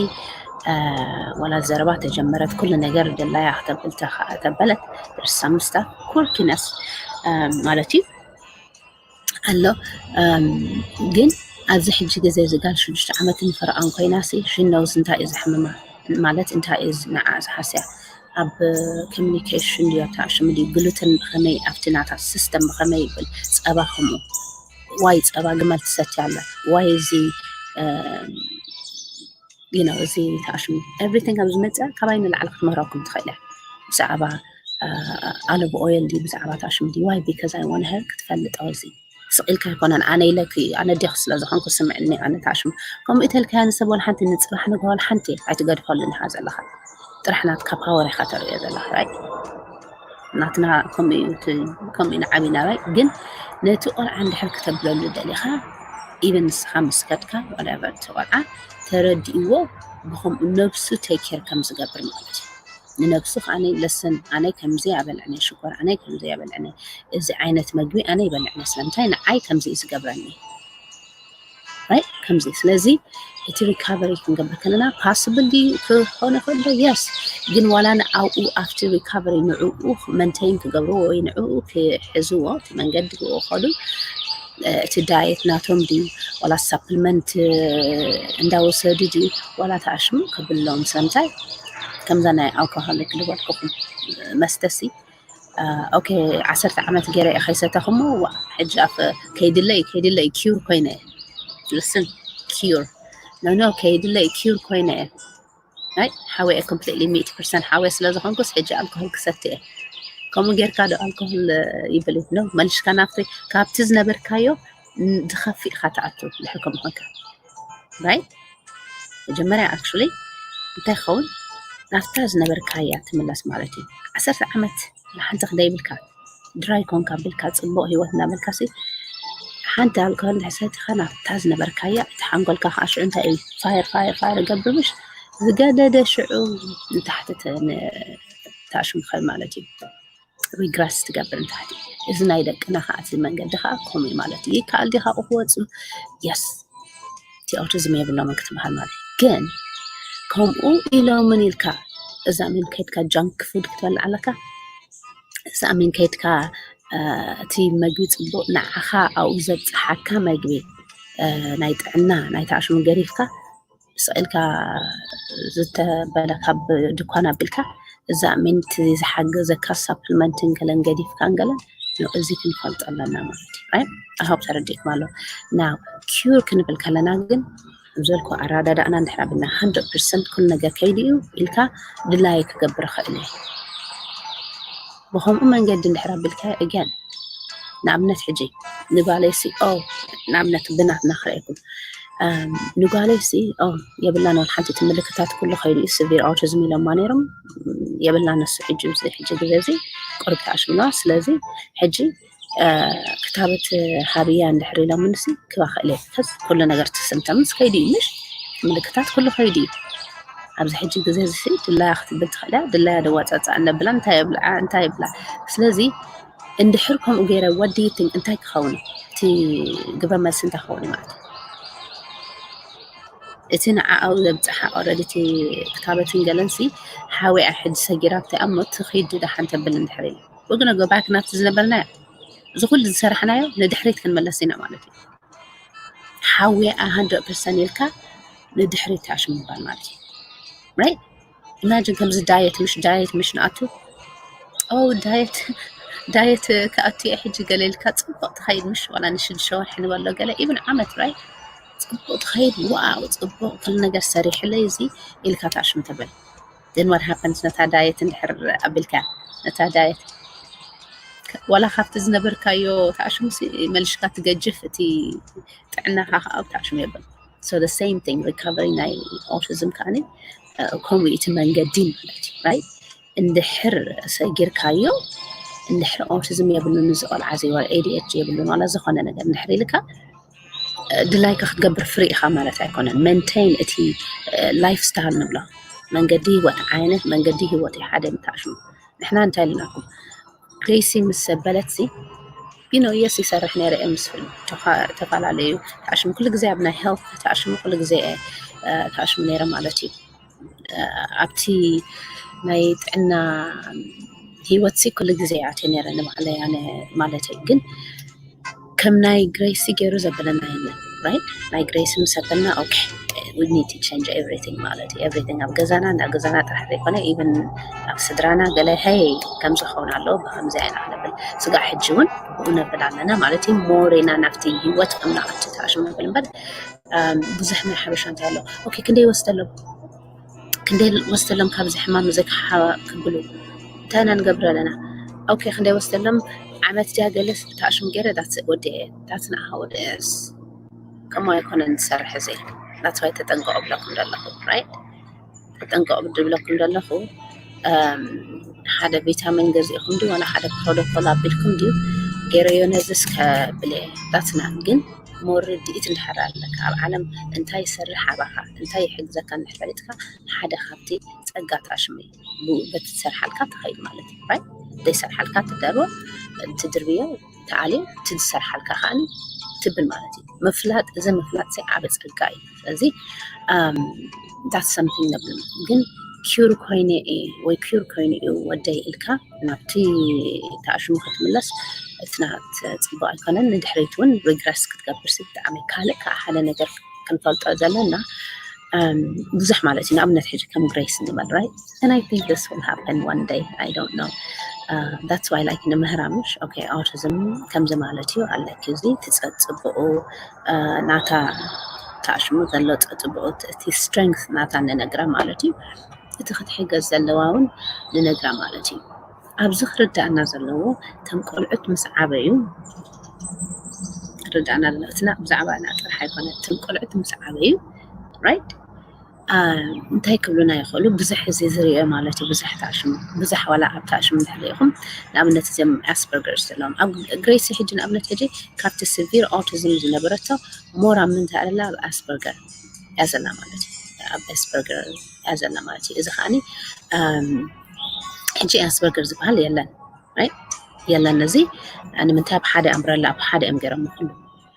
ዋላ ዘረባ ተጀመረት ኩሉ ነገር ደላያ ክተብል ተበለት some stuff quirkiness ማለት እዩ ኣሎ ግን ኣብዚ ሕጂ ግዜ እዚ ጋል ሽዱሽተ ዓመትን ፈረቓን ኮይና ሲ ሽነውስ እንታይ እዩ ዘሕምማ ማለት እንታይ እዩ ንዓ ዝሓስያ ኣብ communication ድዮ ተኣሽሙ ድዩ gluten ብኸመይ ኣብቲ ናታ system ብኸመይ ይብል ፀባ ከምኡ ዋይ ፀባ ግመል ትሰትያ ኣላ ዋይ እዚ you know እዚ ተኣሽሙ everything ኣብ ዝመፅእ ካባይ ንላዕሊ ክትምህረኩም ትኽእል እያ ብዛዕባ olive oil ድዩ ብዛዕባ ተኣሽሙ ድዩ why because I want her ክትፈልጦ እዚ ስቕ ኢልካ ኣይኮነን ኣነ ኢለኪ ኣነ ዴኽ ስለ ዝኾንኩ ስምዕኒ ኣነ ተኣሽሙ ከምኡ ኢተልካያ ንሰብ ወላ ሓንቲ ንፅባሕ ንግሆ ወላ ሓንቲ ኣይትገድፈሉን ኢኻ ዘለኻ ጥራሕ ናትካ ፓወር ኢኻ ተርእዮ ዘለኻ right ናትና ከምኡ ኢና ዓቢና right ግን ነቲ ቆልዓ እንድሕር ክተብለሉ ደሊኻ even ንስኻ ምስ ከድካ whatever እቲ ቆልዓ ተረዲእዎ ብኸምኡ ነብሱ take care ከም ዝገብር ማለት እዩ ንነብሱ ከዓ lesson ኣነ ከምዚ ኣበልዕነ ሽኮር ኣነ ከምዚ ኣበልዕነ እዚ ዓይነት መግቢ ኣነ ይበልዕነ ስለምንታይ ንዓይ ከምዚ እዩ ዝገብረኒ right? ከምዚ ስለዚ እቲ recovery ክንገብር ከለና possible ድዩ ክኾነ ከሎ? Yes። ግን ዋላ ንኣብኡ ኣብቲ recovery ንዕኡ maintain ክገብርዎ ወይ ንዕኡ ክሕዝዎ እቲ መንገዲ ብኡ ከዱ እቲ diet ናቶም ድዩ ዋላ supplement እንዳወሰዱ ድዩ ዋላ ተኣሽሙ ክብሎም ስለምንታይ ከምዛ ናይ alcoholic ዝበልኩኹም መስተሲ okay ዓሰርተ ዓመት ገይረ እየ ከይሰተኹሞ ዋ ሕጂ ኣፈ ከይድለይ ከይድለይ cure ኮይነ እየ listen cure no no ከይድለይ cure ኮይነ እየ ናይ ሓወየ completely ሚእቲ percent ሓወየ ስለ ዝኾንኩስ ሕጂ alcohol ክሰቲ እየ ከምኡ ጌርካ ዶ alcohol ይብል no መልሽካ ናብቲ ካብቲ ዝነበርካዮ ዝኸፍእ ኢኻ ትኣቱ ድሕር ከምኡ ኮንካ right መጀመርያ actually እንታይ ክኸውን ናብታ ዝነበርካያ ትምለስ ማለት እዩ ዓሰርተ ዓመት ሓንቲ ክደይብልካ dry ኮንካ ብልካ ፅቡቅ ሂወት እናበልካ ሲ ሓንቲ alcohol እንድሕር ሰቲኻ ናብታ ዝነበርካያ እቲ ሓንጎልካ ከዓ ሽዑ እንታይ እዩ fire fire fire ገብር ምሽ ዝገደደ ሽዑ ንታሕቲ ተኣሽሙ ክኸድ ማለት እዩ regress ትገብር ንታሕቲ እዚ ናይ ደቅና ከዓ እቲ መንገዲ ከዓ ከምኡ እዩ ማለት እዩ ይከኣል ዲካ ክወፁ yes እቲ autism የብሎምን ክትበሃል ማለት ግን ከምኡ ኢሎምን ኢልካ እዛ ምን ከይድካ junk food ክትበልዕ ኣለካ እዛ ምን ከይድካ እቲ መግቢ ፅቡቅ ንዓኻ ኣብኡ ዘብፅሓካ መግቢ ናይ ጥዕና ናይ ተኣሽሙ ገዲፍካ ስቕ ኢልካ ዝተበለ ካብ ድኳን ኣቢልካ እዛ ምን ዝሓገዘካ supplement ን ገለን ገዲፍካን ገለን እዚ ክንፈልጦ ኣለና ማለት እዩ I hope ተረዲእኩም ኣሎ now cure ክንብል ከለና ግን ዝበልኩ ኣረዳድኣና እንድሕር ኣብልና hundred percent ኩሉ ነገር ከይዱ እዩ ኢልካ ድላየ ክገብር ይኽእል እየ ብከምኡ መንገዲ እንድሕር ኣቢልካ again ንኣብነት ሕጂ ንጓለይሲ ኦ ንኣብነት ብናትና ክረእኩም ንጓለይሲ ኦ የብላን ወላ ሓንቲ እቲ ምልክታት ኩሉ ከይዱ እዩ severe autism ኢሎማ ነይሮም የብላን እሱ ሕጂ እዚ ሕጂ ግዜ እዚ ቁሩብ ተኣሽምለዋ ስለዚ ሕጂ ክታበት ሃብያ እንድሕር ኢሎምንሲ ክባ ክእል እየ ከዚ ኩሉ ነገር እቲ symptoms ከይዱ እዩ ምሽ ምልክታት ኩሉ ከይዱ እዩ ኣብዚ ሕጂ ግዜ እዚ ድላያ ክትብል ትኽእል እያ ድላያ ደዋፃፃ እነብላ እንታይ የብልዓ እንታይ የብላ ስለዚ እንድሕር ከምኡ ገይረ what do you think እንታይ ክኸውን እቲ ግብረ መልሲ እንታይ ክኸውን ማለት እዩ እቲ ንዓኣው ዘብፅሓ already እቲ ክታበትን ገለንሲ ሓዊኣ ሕጂ ሰጊራ ብታይ ኣሞ ትኺድ ዳሓን ተብል እንድሕር ኢለ ወግነ go back ናብቲ ዝነበርናዮ እዚ ኩሉ ዝሰራሕናዮ ንድሕሪት ክንመለስ ኢና ማለት እዩ ሓዊኣ hundred percent ኢልካ ንድሕሪት ታሽ ምባል ማለት እዩ right imagine ከምዚ diet ምሽ diet ምሽ ንኣቱ ኦ diet diet ክኣቱ እየ ሕጂ ገለ ኢልካ ፅቡቅ ትኸይድ ምሽ ዋላ ንሽዱሽተ ወርሒ ንበሎ ገለ even ዓመት right ፅቡቅ ትኸይድ ዋው ፅቡቅ ኩሉ ነገር ሰሪሕለይ እዚ ኢልካ ታሽም ተበል then what happens ነታ diet እንድሕር ኣቢልካ ነታ diet ዋላ ካብቲ ዝነበርካዮ ታሽም መልሽካ ትገጅፍ እቲ ጥዕናካ ከዓ ታሽም የብል so the same thing recovery ናይ autism ከዓኒ ከምኡ እቲ መንገዲ ማለት እዩ right እንድሕር ሰጊርካዮ እንድሕር autism የብሉን እዚ ቆልዓ እዚ ወላ A D H D የብሉን ዋላ ዝኾነ ነገር እንድሕር ኢልካ ድላይካ ክትገብር free ኢኻ ማለት ኣይኮነን maintain እቲ lifestyle ንብሎ መንገዲ ህይወት ዓይነት መንገዲ ህይወት እዩ ሓደ ምታሽሙ ንሕና እንታይ ኢልናኩም Gracie ምስ ሰበለት ሲ you know yes ይሰርሕ ነይረ እየ ምስ ተፈላለዩ ተኣሽሙ ኩሉ ግዜ ኣብ ናይ health ተኣሽሙ ኩሉ ግዜ ተኣሽሙ ነይረ ማለት እዩ ኣብቲ ናይ ጥዕና ህይወት ሲ ኩሉ ግዜ ኣትየ ነይረ ንባዕለይ ኣነ ማለት እዩ ግን ከም ናይ Gracie ገይሩ ዘበለና የለን right ናይ Gracie ምስ ኣበልና okay we need to change everything ማለት እዩ everything ኣብ ገዛና እንዳ ገዛና ጥራሕ ዘይኮነ even ኣብ ስድራና ገለ hey ከምዚ ክኸውን ኣለዎ ብከምዚ ኣይና ክንብል ስጋዕ ሕጂ እውን ብኡ ነብል ኣለና ማለት እዩ more ኢና ናብቲ ህይወት ከም ንኣቱ ተኣሽሙ ነብል እምበር ብዙሕ ናይ ሓበሻ እንታይ ኣሎ okay ክንደይ ወስደሎም ክንደይ ወስደሎም ካብዚ ሕማም እዚ ክሓባ ክብሉ እንታይ ኢና ንገብር ኣለና okay ክንደይ ወስደሎም ዓመት ድያ ገለ ተኣሽሙ ገይረ that's it ወዲአ that's not how it is ከምኡ ኣይኮነን ዝሰርሕ እዚ that's why ተጠንቀቁ ብለኩም ዘለኹ right ተጠንቀቁ ድብለኩም ዘለኹ ሓደ ቪታሚን ገዚእኹም ድዩ ዋላ ሓደ ፕሮቶኮል ኣቢልኩም ድዩ ገይረዮ ነዚ እስከ ብለ that's not ግን more ርድኢት እንድሕር ኣለካ ኣብ ዓለም እንታይ ይሰርሕ ኣባኻ እንታይ ይሕግዘካ እንድሕር ፈሊጥካ ሓደ ካብቲ ጸጋ ታሽሚ በቲ ዝሰርሓልካ ትኸይድ ማለት እዩ right ዘይሰርሓልካ ትደርቦ ትድርብዮ ተኣልዮ እቲ ዝሰርሓልካ ከዓኒ ትብል ማለት እዩ። ምፍላጥ፣ እዚ ምፍላጥ ሲ ዓቢ ጸጋ እዩ። ስለዚ that's something ነብል። ግን ኪር ኮይነ እየ ወይ ኪር ኮይኑ እዩ ወደይ ኢልካ ናብቲ ተኣሽሙ ክትምለስ እቲ ናት ጽቡቅ ኣይኮነን። ንድሕሪት እውን ሪግረስ ክትገብር ሲ ብጣዕሚ ካልእ ከዓ ሓደ ነገር ክንፈልጦ ዘለና ብዙሕ ማለት እዩ። ንኣብነት ሕጂ ከም ግሬስ ንበል right and I think this will happen one day I don't know that's why like ንምህራምሽ okay autism ከምዚ ማለት እዩ ኣለኪ እዚ ትጸጽብኡ ናታ ተኣሽሙ ዘሎ ጸጽብኡ እቲ strength ናታ ንነግራ ማለት እዩ። እቲ ክትሕገዝ ዘለዋ እውን ንነግራ ማለት እዩ። ኣብዚ ክርዳእና ዘለዎ ከም ቆልዑት ምስ ዓበዩ ክርዳእና ኣለዎ። እትና ብዛዕባ ና ጥራሕ ኣይኮነ ከም ቆልዑት ምስ ዓበዩ right እንታይ ክብሉና ይኽእሉ? ብዙሕ እዚ ዝሪኦ ማለት እዩ። ብዙሕ ተኣሽሙ ብዙሕ ዋላ ኣብ ተኣሽሙ ንሕሪኢኹም ንኣብነት እዚም ኣስበርገርስ ዘለዎም ኣብ ግሬሲ ሕጂ ንኣብነት ሕጂ ካብቲ severe autism ዝነበረቶ more ኣብ ምንታይ ኣላ ኣብ ኣስበርገር እያ ዘላ ማለት እዩ። ኣብ ኣስበርገር እያ ዘላ ማለት እዩ። እዚ ከዓኒ ሕጂ ኣስበርገር ዝበሃል የለን የለን። እዚ ንምንታይ ኣብ ሓደ ኣምብረላ ኣብ ሓደ እዮም ገይሮም ኩሉ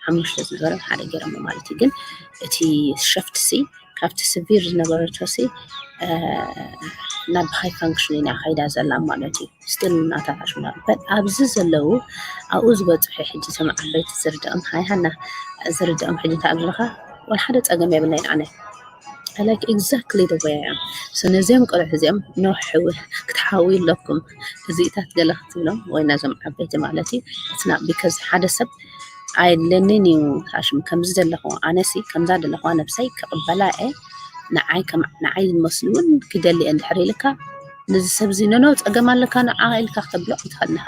ሓሙሽተ ዝነበረ ሓደ ገይሮም ማለት እዩ። ግን እቲ ሸፍት ሲ ካብቲ severe ዝነበረቶ ሲ ናብ ሃይ ፋንክሽን ኢና ከይዳ ዘላ ማለት እዩ። ስቲል ናታታሽና በል ኣብዚ ዘለዉ ኣብኡ ዝበፅሑ ሕጂ እቶም ዓበይቲ ዝርድኦም ሃይ ሃና ዝርድኦም ሕጂ እንታይ ኣለካ ወላ ሓደ ፀገም የብለይን ኣነ I like exactly the way I am so ነዚኦም ቆልዑ እዚኦም no ክትሓዊ ኣለኩም እዚኢታት ገለ ክትብሎም ወይ ናዞም ዓበይቲ ማለት እዩ it's not because ሓደ ሰብ ኣይለንን እዩ ታሽም ከምዚ ዘለኹ ኣነሲ ከምዛ ዘለኹዋ ነብሰይ ክቕበላ እየ ንዓይ ከም ንዓይ ዝመስሉ እውን ክደሊ እየ እንድሕር ኢልካ ነዚ ሰብ እዚ ነኖ ፀገም ኣለካ ንዓ ኢልካ ክተብሎ ኣይትኽእል ንኻ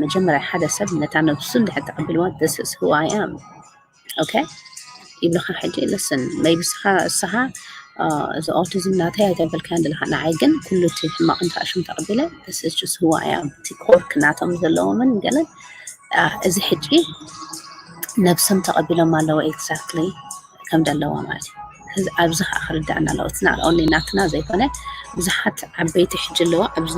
መጀመርያ ሓደ ሰብ ነታ ነብሱ እንድሕር ተቐቢልዋ this is who I am okay ይብልኻ ሕጂ listen maybe እስኻ እስኻ እዚ autism ናተይ ኣይተበልካያን ዘለኻ ንዓይ ግን ኩሉ እቲ ሕማቕ እንተ ኣሽም ተቐቢለ this is just who I am እቲ quirk ናቶም ዘለዎምን ገለን እዚ ሕጂ ነብሶም ተቐቢሎም ኣለዎ exactly ከም ዘለዋ ማለት እዩ። ኣብዚ ከዓ ክርዳእና ኣለዎ። እቲ not only ናትና ዘይኮነ ብዙሓት ዓበይቲ ሕጂ ኣለዋ። ኣብዚ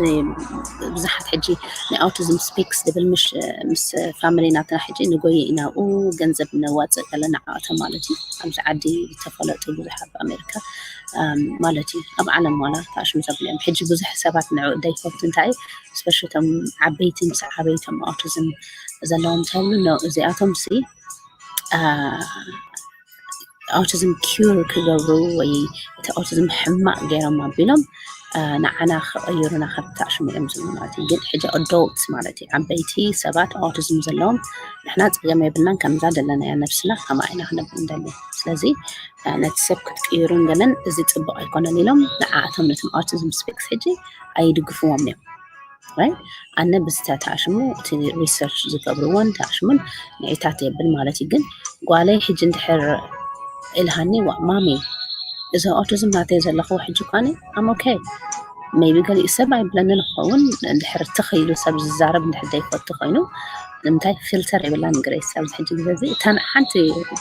ብዙሓት ሕጂ ናይ autism speaks ዝብል ምሽ ምስ family ናትና ሕጂ ንጎይ ኢና ኡ ገንዘብ ነዋፅእ ከለና ዓወተ ማለት እዩ። ኣብዚ ዓዲ ዝተፈለጡ ብዙሓት ኣብ ኣሜሪካ ማለት እዩ ኣብ ዓለም ዋላ ተኣሽም ዘብልዮም ሕጂ ብዙሕ ሰባት ንዑ ደይፈቱ እንታይ ስፔሻሊ እቶም ዓበይቲ ምስ ዓበይቶም autism ዘለዎም ተብሉ እዚኣቶም ሲ autism cure ክገብሩ ወይ እቲ autism ሕማቕ ገይሮም ኣቢሎም ንዓና ክቕይሩና ካብ ተኣሽሙ እዮም ዝብሉ ማለት እዩ። ግን ሕጂ adults ማለት እዩ ዓበይቲ ሰባት autism ዘለዎም ንሕና ፀገም የብልናን ከምዛ ዘለናያ ነብስና ከማ ኢና ክነብል እንደሊ። ስለዚ ነቲ ሰብ ክትቅይሩን ገለን እዚ ፅቡቅ ኣይኮነን ኢሎም ንዓኣቶም ነቶም autism speaks ሕጂ ኣይድግፍዎም እዮም። ኣነ ብዝተተኣሽሙ እቲ research ዝገብርዎን ተኣሽሙን ንዒታት የብል ማለት እዩ። ግን ጓለይ ሕጂ እንድሕር ኢልሃኒ ዋ ማሚ እዚ autism ናተይ ዘለኽዎ ሕጂ ኳነ I'm okay maybe ገሊኡ ሰብ ኣይብለንን ክኸውን እንድሕር ትኽ ኢሉ ሰብ ዝዛረብ እንድሕር ዘይፈቱ ኮይኑ ንምንታይ ፊልተር የብላን ግሬስ ኣብዚ ሕጂ ግዜ እዚ እታ ሓንቲ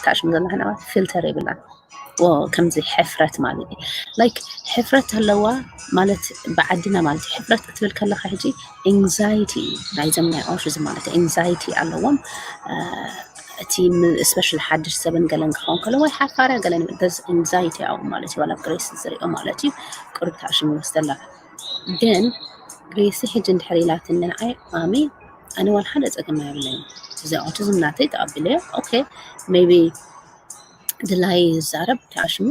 ተኣሽሙ ዘላ ፊልተር የብላን ከምዚ ሕፍረት ማለት እዩ like ሕፍረት ኣለዋ ማለት ብዓድና ማለት እዩ ሕፍረት ክትብል ከለካ ሕጂ anxiety እዩ ናይዞም ናይ autism ማለት anxiety ኣለዎም እቲ especially ሓድሽ ሰብን ገለን ክኸውን ከሎ ወይ ሓፋርያ ገለን does anxiety ኣው ማለት እዩ ዋላ ግሬስ ዝሪኦ ማለት እዩ ቅሩብ ተኣሽሙ ይወስደላ ግን ግሬሲ ሕጂ እንድሕር ኢላትኒ ንዓይ ማሚ ኣነ ዋላ ሓደ ፀገም የብለይን እዚ autism ናተይ ተቐቢለዮ okay maybe ድላይ ይዛረብ ተኣሽሙ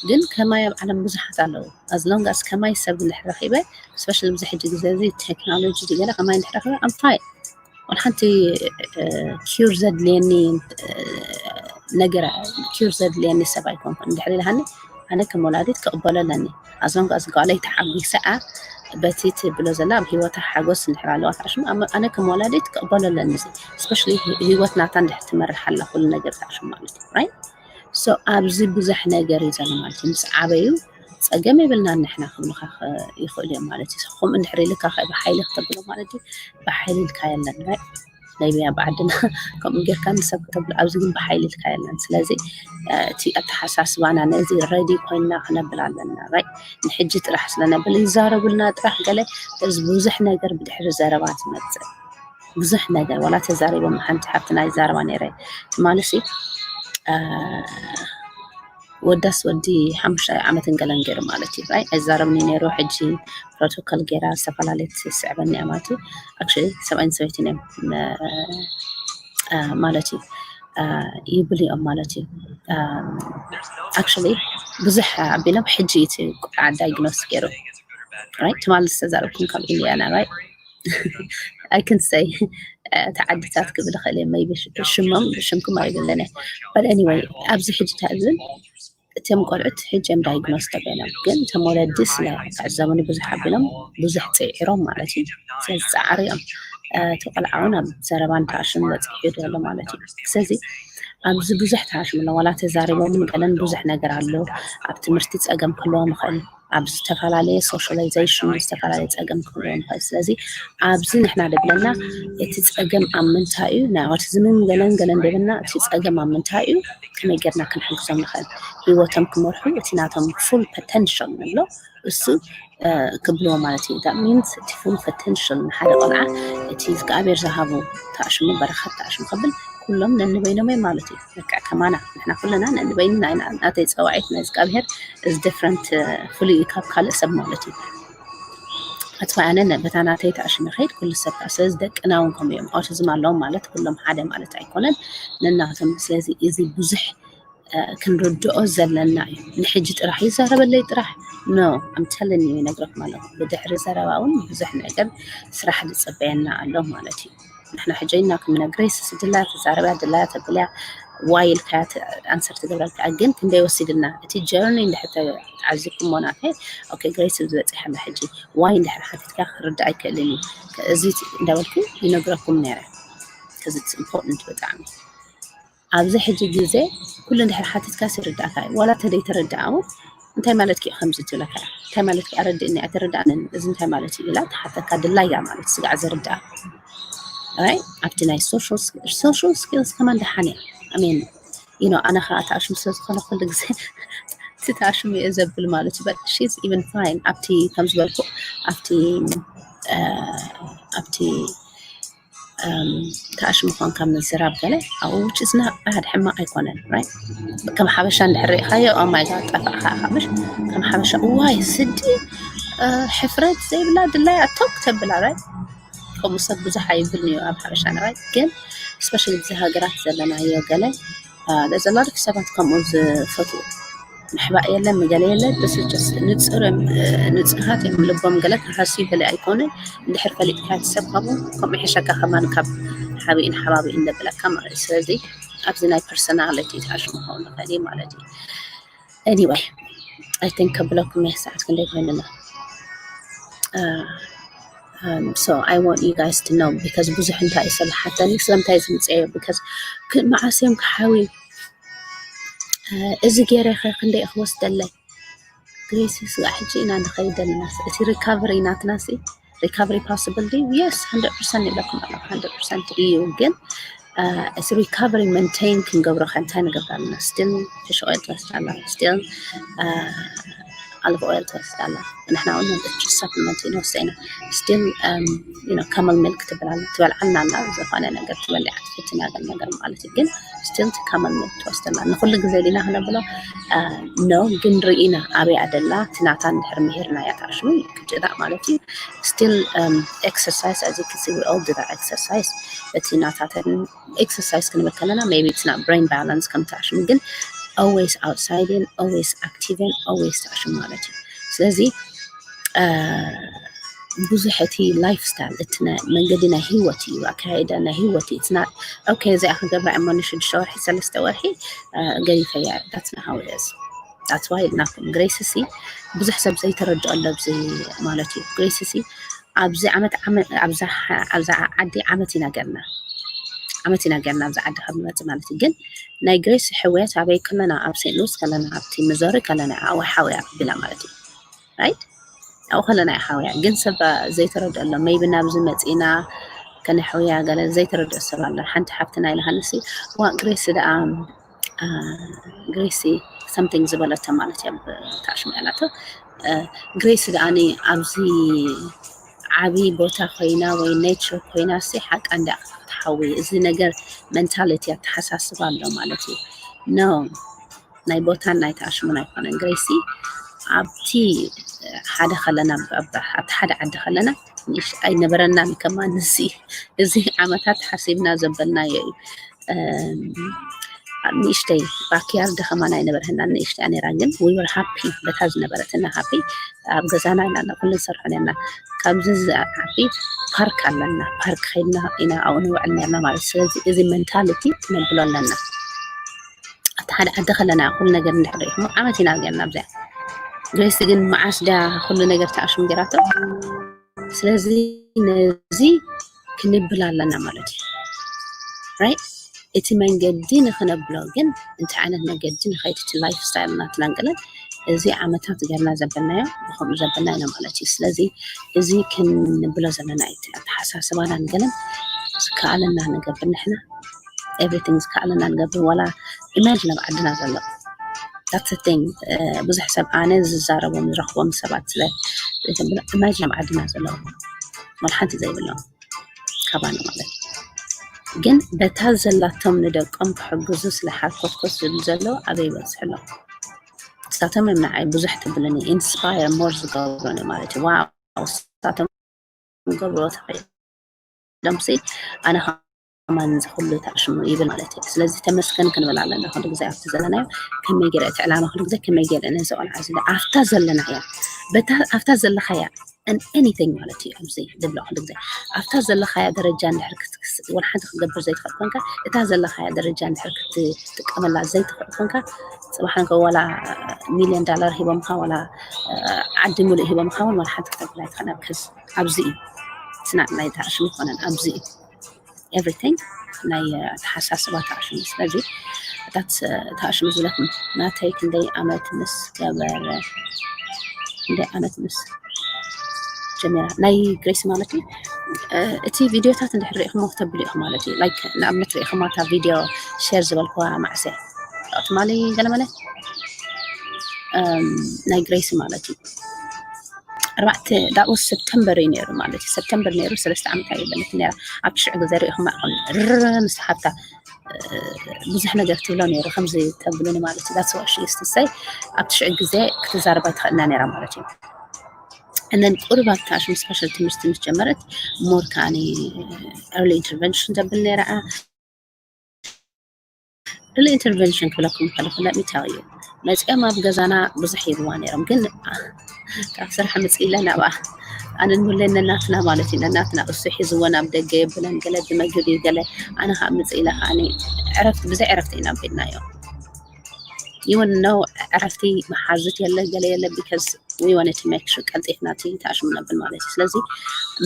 ግን ከማይ ኣብ ዓለም ብዙሓት ኣለዉ as long as ከማይ ሰብ እንድሕር ረኺበ especially ኣብዚ ሕጂ ግዜ እዚ ቴክኖሎጂ ገለ ከማይ እንድሕር ረኺበ I'm fine ዋላ ሓንቲ cure ዘድልየኒ ነገር cure ዘድልየኒ ሰብ ኣይኮንኩን እንድሕር ኢልሃኒ ኣነ ከም ወላዲት ክቕበሎ ኣለኒ as long as ጓለይ ተሓጒሳ በቲ ትብሎ ዘላ ኣብ ሂወታ ሓጎስ እንድሕር ኣለዋ ተኣሽሙ ኣነ ከም ወላዲት ክቕበሎ ኣለኒ እዚ especially ሂወት ናታ እንድሕር ትመርሕ ኣላ ኩሉ ነገር ተኣሽሙ ማለት እዩ right so ኣብዚ ብዙሕ ነገር እዩ ዘሎ ማለት እዩ ምስ ዓበዩ ፀገም የብልናን ንሕና ክብሉካ ይኽእሉ እዮም ማለት እዩ ከምኡ እንድሕር ኢልካ ብሓይሊ ክተብሎ ማለት እዩ ብሓይሊ ኢልካ የለን right maybe ኣብ ዓድና ከምኡ ጌርካ ንሰብ ክተብሎ ኣብዚ ግን ብሓይሊ ኢልካ የለን ስለዚ እቲ ኣተሓሳስባና ነዚ ready ኮይንና ክነብል ኣለና right ንሕጂ ጥራሕ ስለነብል ይዛረቡልና ጥራሕ ገለ እዚ ብዙሕ ነገር ብድሕሪ ዘረባ ትመፅእ ብዙሕ ነገር ዋላ ተዛሪቦም ሓንቲ ሓፍትና ይዛረባ ነይረ። ትማሊ ሲ ወዳስ ወዲ ሓሙሽተ ዓመትን ገለን ገይሩ ማለት እዩ። ራይ ኣይዛረብኒ ነይሩ። ሕጂ ፕሮቶኮል ገይራ ዝተፈላለየ ትስዕበኒ እያ ማለት እዩ። ኣክቹዋሊ ሰብኣይን ሰበይትን እዮም ማለት እዩ። ይብሉ እዮም ማለት እዩ። ኣክቹዋሊ ብዙሕ ኣቢሎም ሕጂ እቲ ቆልዓ ዳይግኖስ ገይሩ። ራይ ትማሊ ዝተዛረብኩም ካብ ኢንዲያና ራይ I can say ተዓድታት ክብል ኽእል maybe ሽሞም ሽምኩም ኣይብልን። But anyway ኣብዚ ሕጂ እንታይ ዝብል እቶም ቆልዑት ሕጂ እዮም ዳይግኖስ ተበሎም፣ ግን እቶም ወለዲ ስለ ክዕዘቡኒ ብዙሕ ኣቢሎም ብዙሕ ፅዒሮም ማለት እዩ። ስለዚ ፃዕሪ እዮም እቲ ቆልዓ እውን ኣብ ዘረባን ታሽም በፂሑ ዘሎ ማለት እዩ። ስለዚ ኣብዚ ብዙሕ ታሽም ኣሎ ዋላ ተዛሪቦምን ገለን ብዙሕ ነገር ኣሎ። ኣብ ትምህርቲ ፀገም ክህልዎም ይኽእል ኣብ ዝተፈላለየ ሶሻላይዜሽን ዝተፈላለየ ፀገም ክህልዎ ንኽእል። ስለዚ ኣብዚ ንሕና ደብለና እቲ ፀገም ኣብ ምንታይ እዩ ናይ ኦቲዝምን ገለን ገለን ደብልና እቲ ፀገም ኣብ ምንታይ እዩ ከመይ ጌርና ክንሕግዞም ንኽእል ህይወቶም ክመርሑ እቲ ናቶም ፉል ፖተንሽል ንብሎ እሱ ክብልዎ ማለት እዩ። That means እቲ ፉል ፖተንሽል ንሓደ ቆልዓ እቲ እግዚኣብሔር ዝሃቡ ተኣሽሙ በረኸት ተኣሽሙ ከብል ኩሎም ነንበይኖም እዮም ማለት እዩ። ልክዕ ከማና ንሕና ኩልና ነንበይኑ ናተይ ፀዋዒት ናይ እግዚኣብሔር is different ፍሉይ እዩ ካብ ካልእ ሰብ ማለት እዩ። ኣትፋ ኣነ በታ ናተይ ተኣሽመ ከይድ ኩሉ ሰብ ከዓ ስለዚ ደቅና እውን ከምኡ እዮም። ኦቲዝም ኣለዎም ማለት ኩሎም ሓደ ማለት ኣይኮነን ነናቶም። ስለዚ እዚ ብዙሕ ክንርድኦ ዘለና እዩ። ንሕጂ ጥራሕ ይዛረበለይ ጥራሕ no I'm telling you ይነግረኩም ኣለኹ። ብድሕሪ ዘረባ እውን ብዙሕ ነገር ስራሕ ዝፅበየና ኣሎ ማለት እዩ። ንሕና ሕጂ ኢልና ክምነ ግሬስ ስድላያ ተዛረብያ ድላያ ተብልያ ዋይ ኢልካያ ኣንሰር ትገብረልካ ግን ክንደይ ወሲድልና እቲ ጀርኒ እንድሕር ተዓዚብኩሞ ናተይ okay ግሬስ ዝበፂሐላ ሕጂ ዋይ እንድሕር ሓቲትካ ክርዳእ ኣይክእልን እዩ እዚ እንዳበልኩ ይነግረኩም ነይረ። Because it's important ብጣዕሚ ኣብዚ ሕጂ ግዜ ኩሉ እንድሕር ሓቲትካ ይርዳእካ እዩ ዋላ ተደይ ተረዳእ እውን እንታይ ማለት እዩ ከምዚ ትብለካ እንታይ ማለት እዩ ኣረድእኒ ኣይተረዳእንን እዚ እንታይ ማለት እዩ ኢላ ትሓተካ ድላያ ማለት ስጋዕ ዘርዳእ right ኣብቲ ናይ social skills ከማን ደሓን እያ I mean you know ኣነ ከዓ ተኣሽም ስለ ዝኾነ ኩሉ ግዜ እቲ ተኣሽም እየ ዘብል ማለት እዩ but she's even fine ኣብቲ ከም ዝበልኩ ኣብቲ ኣብቲ ተኣሽሙ ኾንካ ምዝራብ ገለ ኣብኡ which is not bad ሕማቕ ኣይኮነን right ከም ሓበሻ እንድሕር ርኢኻዮ oh my god ጠፋእኻ ኢኻ ምሽ ከም ሓበሻ እዋይ ስዲ ሕፍረት ዘይብላ ድላይ ኣቶክ ተብላ right ከምኡ ሰብ ብዙሕ ኣይብልን እዩ ኣብ ሓበሻ right ግን especially ብዚ ሃገራት ዘለናዮ ገለ there's a lot of ሰባት ከምኡ ዝፈትዉ ምሕባእ የለን ምገለ የለ ንፅር ንፅሃት እዮም ልቦም ገለ ክሃስዩ ገለ ኣይኮነ እንድሕር ፈሊጥካ እቲ ሰብ ካብኡ ከምኡ ይሕሸካ ከማን ካብ ሓቢእን ሓባቢእን ዘብለካ ማለት እዩ ስለዚ ኣብዚ ናይ personality ተኣሽሙ ክኸውን ይኽእል እዩ ማለት እዩ anyway I think ከብለኩም እየ ሰዓት ክንደይ ኮይንና so I want you guys to know because ብዙሕ እንታይ እዩ ሰብ ሓተኒ ስለምንታይ ዝምፅአዮ because መዓስ እዮም ክሓዊ እዚ ገይረ ኸ ክንደይ ክወስደለይ ግሬስ ስጋዕ ሕጂ ኢና ንኸይድ ዘለና እቲ recovery ናትና ሲ recovery possible ድዩ yes hundred percent ይብለኩም ኣለኹ hundred percent እዩ ግን እቲ recovery maintain ክንገብሮ ከ እንታይ ንገብር ኣለና still fish oil ትወስድ ኣላ still olive oil ትወስድ ኣላ ንሕና እውን supplement ንወስድ ኢና still camel milk ትብል ኣላ ትበልዓልና ኣላ ዝኾነ ነገር ትበልዕ ትፍትና ገል ነገር ማለት እዩ ግን still camel milk ትወስድ ኣላ ንኩሉ ግዜ ዲና ክነብሎ no ግን ርኢና ኣበይ ኣደላ እቲ ናታ እንድሕር ምሂርና እያ ተኣሽሙ ግጭታ ማለት እዩ still exercise as you can see we all do that exercise እቲ ናታተን exercise ክንብል ከለና maybe it's not brain balance ከም ተኣሽሙ ግን always outside in always active in always ተኣሽሙ ማለት እዩ ስለዚ ብዙሕ እቲ lifestyle እቲ መንገዲ ናይ ህይወት እዩ ኣካይዳ ናይ ህይወት እዩ okay እዚኣ ክገብራ እሞ ንሽዱሽተ ወርሒ ሰለስተ ወርሒ ገዲፈያ that's not how it is that's why ኢልናኩም ግሬስ ሲ ብዙሕ ሰብ ዘይተረድኦ ኣሎ ኣብዚ ማለት እዩ ግሬስ ሲ ኣብዚ ዓመት ኣብዛ ዓዲ ዓመት ኢና ገርና ዓመት ኢና ገርና ኣብዚ ዓዲ ካብ ንመፅእ ማለት እዩ ግን ናይ ግሬስ ሕውያት ኣበይ ከለና ኣብ ሴንት ሉስ ከለና ኣብቲ ሚዞሪ ከለና ኣወይ ሓውያ ቢላ ማለት እዩ right ኣብኡ ከለና ሓውያ ግን ሰብ ዘይተረድኦ ኣሎ maybe ናብዚ መፂና ከነሕውያ ገለ ዘይተረድኦ ሰብ ኣሎ ሓንቲ ሓፍትና ኢልካ ንሲ ዋ ግሬስ ደኣ ግሬሲ something ዝበለቶ ማለት እያ ተኣሽሙ ያላቶ ግሬሲ ደኣኒ ኣብዚ ዓብይ ቦታ ኮይና ወይ ኔቸር ኮይና ሲ ሓቃ እንዳ ክትሓዊ እዚ ነገር ሜንታሊቲ ኣተሓሳስባ ኣሎ ማለት እዩ። ኖ ናይ ቦታን ናይ ተኣሽሙን ኣይኮነን ግሬሲ። ኣብቲ ሓደ ከለና ኣብቲ ሓደ ዓዲ ከለና ንእሽ ኣይነበረናን ከማን እዚ እዚ ዓመታት ሓሲብና ዘበልናዮ እዩ። ንእሽተይ ባክያርድ ከማን ኣይነበረና ንእሽተይ ነራ ግን we were happy በታ ዝነበረትና ሃፒ ኣብ ገዛና ኢና ኩሉ ንሰርሖ ነርና። ካብዚ ዝዓቢ ፓርክ ኣለና ፓርክ ከይድና ኢና ኣብኡ ንውዕል ነርና ማለት ስለዚ እዚ ሜንታሊቲ ክነብሎ ኣለና። እቲ ሓደ ዓዲ ከለና ኩሉ ነገር እንድሕር ሪኢኹሞ ዓመት ኢና ጌርና ኣብዚኣ። ግሬሲ ግን መዓስ ድያ ኩሉ ነገር ተኣሽሙ ጌራቶ። ስለዚ ነዚ ክንብል ኣለና ማለት እዩ። ራይት እቲ መንገዲ ንክነብሎ ግን እንታይ ዓይነት መንገዲ ንኸይድ እቲ ላይፍ ስታይል ናትና ገለ እዚ ዓመታት ጌርና ዘበልናዮ ብከምኡ ዘበልና ኢና ማለት እዩ። ስለዚ እዚ ክንብሎ ዘለና እዩ ኣተሓሳስባና ንገለን ዝከኣለና ንገብር ንሕና ኤቭሪቲንግ ዝከኣለና ንገብር ዋላ ኢማጅን ኣብ ዓድና ዘሎ that's thing። ብዙሕ ሰብ ኣነ ዝዛረቦም ዝረኽቦም ሰባት ስለ ኢማጅን ኣብ ዓድና ዘለዉ ዋላ ሓንቲ ዘይብሎም ካባና ማለት ግን በታ ዘላቶም ንደቆም ክሕግዙ ስለ ሓርኮትኮት ዝብል ዘለዉ ኣበይ ይበፅሑ ኣለዉ። ንሳቶም እዮም ንዓይ ብዙሕ ትብልኒ ኢንስፓየር ሞር ዝገብሩኒ ማለት እዩ። ዋው ንሳቶም ክገብርዎ ተኽኢሎም ሲ ኣነ ከማን እዚ ኩሉ ተኣሽሙ ይብል ማለት እዩ። ስለዚ ተመስገን ክንብል ኣለና ኩሉ ግዜ ኣብቲ ዘለናዮ ከመይ ገይረ እቲ ዕላማ ኩሉ ግዜ ከመይ ገይረ ነዚ ቆልዓ እዚ ኣብታ ዘለናያ በታ ኣብታ ዘለኻያ and anything ማለት እዩ ኣብዚ ዝብሎ ኩሉ ግዜ ኣብታ ዘለኻያ ደረጃ እንድሕር ክትክስ ወላ ሓንቲ ክትገብር ዘይትኽእል ኮንካ እታ ዘለኻያ ደረጃ እንድሕር ክትጥቀመላ ዘይትኽእል ኮንካ ፅባሕ ንከ ዋላ ሚልዮን ዳላር ሂቦምካ ዋላ ዓዲ ሙሉእ ሂቦምካ እውን ዋላ ሓንቲ ክትገብር ኣይትኽእልን because ኣብዚ እዩ ስናዕ ናይ ተኣሽሙ ይኮነን ኣብዚ እዩ everything ናይ ኣተሓሳስባ ተኣሽሙ ስለዚ እታት ተኣሽሙ ዝብለኩም ናተይ ክንደይ ዓመት ምስ ገበረ ክንደይ ዓመት ምስ ጀሚራ ናይ ግሬስ ማለት እዩ። እቲ ቪድዮታት እንድሕር ሪኢኹሞ ክተብሉ ኢኹም ማለት እዩ። ላይክ ንኣብነት ሪኢኹማ እታ ቪድዮ ሼር ዝበልኩዋ ማዕሰ ትማሊ ገለመለ ናይ ግሬስ ማለት እዩ። ኣርባዕተ ዳኡ ሰፕተምበር እዩ ነይሩ ማለት እዩ። ሰፕተምበር ነይሩ ሰለስተ ዓመት ኣይበለት ነራ ኣብቲ ሽዑ ግዜ ሪኢኹማ ኢኹም ርር ምስ ሓብታ ብዙሕ ነገር ትብሎ ነይሩ ከምዚ ተብሉኒ ማለት እዩ። ዳስ ዋሽ ዩስት ሰይ ኣብቲ ሽዑ ግዜ ክትዛረባ ትኽእልና ነይራ ማለት እዩ። እነን ቁርብ ኣብታ ሽም ስፔሻል ትምህርቲ ምስ ጀመረት ሞር ከዓኒ ኤርሊ ኢንተርቨንሽን ተብል ነይራ። ኤርሊ ኢንተርቨንሽን ክብለኩም ከለኹ ለሚታው እዩ መፂኦም ኣብ ገዛና ብዙሕ ይብዋ ነይሮም ግን ካብ ስራሕ ምፅ ኢለ ናብኣ ኣነን ሙሌን ነናትና ማለት እዩ ነናትና እሱ ሒዝዎ ናብ ደገ የብለን ገለ ብመግቢ ገለ ኣነ ከዓ ምፅ ኢለ ከዓ ዕረፍቲ ብዘይ ዕረፍቲ ኢና ቤድናዮ ይውን ነው ዕረፍቲ መሓዙት የለ ገለ የለ because we wanted to make sure ቀልጢፍና እቲ ተኣሽሙ ነብል ማለት እዩ ስለዚ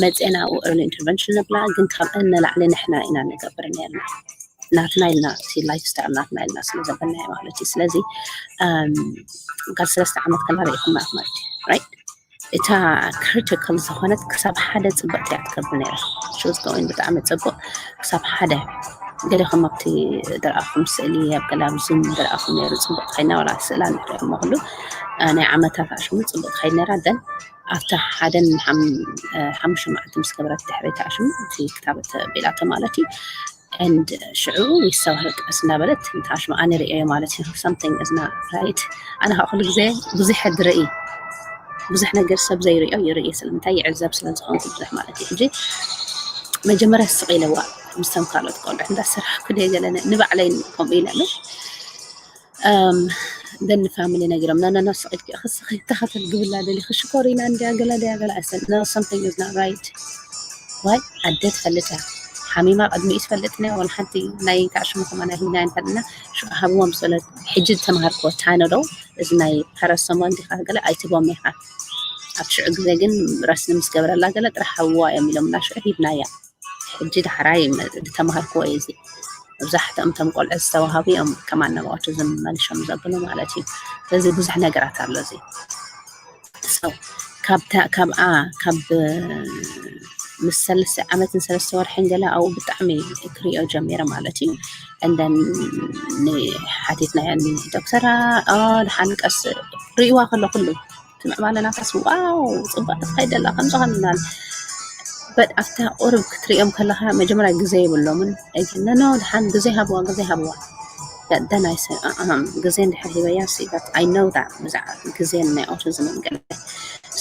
መፅና ኣብኡ early intervention ነብላ ግን ካብ እነላዕሊ ንሕና ኢና ንገብር ነርና ናትና ኢልና እቲ ላይፍ ስታይል ናትና ኢልና ስለ ዘበልናዮ ማለት እዩ ስለዚ ጋር ሰለስተ ዓመት ከና ርኢኹም ማለት እዩ right እታ ክሪቲካል ዝኾነት ክሳብ ሓደ ፅብቅቲ እያ ትገብር ነይራ ሽውዝ ከውን ብጣዕሚ ፅቡቅ ክሳብ ሓደ ገለኹም ኣብቲ ዝረኣኹም ስእሊ ኣብ ገለ ኣብ ዙም ዝረኣኹም ነይሩ ፅቡቅ ኮይና ዋላ ስእላ ንሪኦሞ ኩሉ ናይ ዓመታት ኣሽሙ ፅቡቅ ከይድ ነይራ ደን ኣብታ ሓደን ሓሙሽተ መዓልቲ ምስ ገበረት ድሕሪ ተኣሽሙ እቲ ክታበት ቢላቶ ማለት እዩ and ሽዑ ይሰባህ ቀስ እናበለት እንታሽ ኣነ ርእዮ ማለት እዩ something is not right ኣነ ከዓ ኩሉ ግዜ ብዙሕ ድርኢ ብዙሕ ነገር ሰብ ዘይርእዮ ይርኢ ስለምንታይ ይዕዘብ ስለ ዝኾንኩ ብዙሕ ማለት እዩ ሕጂ መጀመርያ ስቕ ኢለዋ ምስቶም ካልኦት ቆልዑ እንዳሰራሕኩ ደ ገለ ንባዕለይ ከምኡ ኢለ ደን ፋሚሊ ነጊሮም ናናና ስቕ ኢልኪ ክስኺ ተኸተል ግብላ ደሊኺ ሽኮሪና እንድያ ገለ ድያ ገለ ኣይሰ no something is not right ዋይ ኣደ ትፈልጥ እያ ሓሚማ ቅድሚኡ ትፈልጥ ነ ወላ ሓንቲ ናይ ተዕሽሙ ከማና ሂብና ንፈልጥና ሽዑ ሃብዎም ስለ ሕጂ ተምሃርክዎ ታነዶ እዚ ናይ ፓራሰሞል እንዲኻ ገለ ኣይትቦም ኢኻ ኣብ ሽዑ ግዜ ግን ረስኒ ምስ ገበረላ ገለ ጥራሕ ሃብዋ እዮም ኢሎምና ሽዑ ሂብናያ ሕጂ ዳሕራይ ዝተምሃርክዎ እዩ እዚ መብዛሕትኦም እቶም ቆልዑ ዝተዋሃቡ እዮም ከማን ንብኣቱ ዝመልሾም ዘብሉ ማለት እዩ ስለዚ ብዙሕ ነገራት ኣሎ እዚ ካብኣ ካብ ምስ ሰለስተ ዓመትን ሰለስተ ወርሕን ገለ ኣብኡ ብጣዕሚ ክሪኦ ጀሚረ ማለት እዩ እንደን ሓቲትናዮ ዶክተራ ድሓን ቀስ ርእዋ ከሎ ኩሉ እቲ ምዕባለ ናታስ ዋው ፅቡቅ ክትኸይድ ደላ ከምዚ ከምናል but ኣብታ ቁሩብ ክትሪኦም ከለኻ መጀመርያ ግዜ የብሎምን። ኣይግነኖ ድሓን ግዜ ሃብዋ፣ ግዜ ሃብዋ። But then I said, "Uh-uh, ግዜ እንድሕር ሂበያ ሲ፣ but I know that ብዛዕባ ግዜን ናይ autism ን ገለ."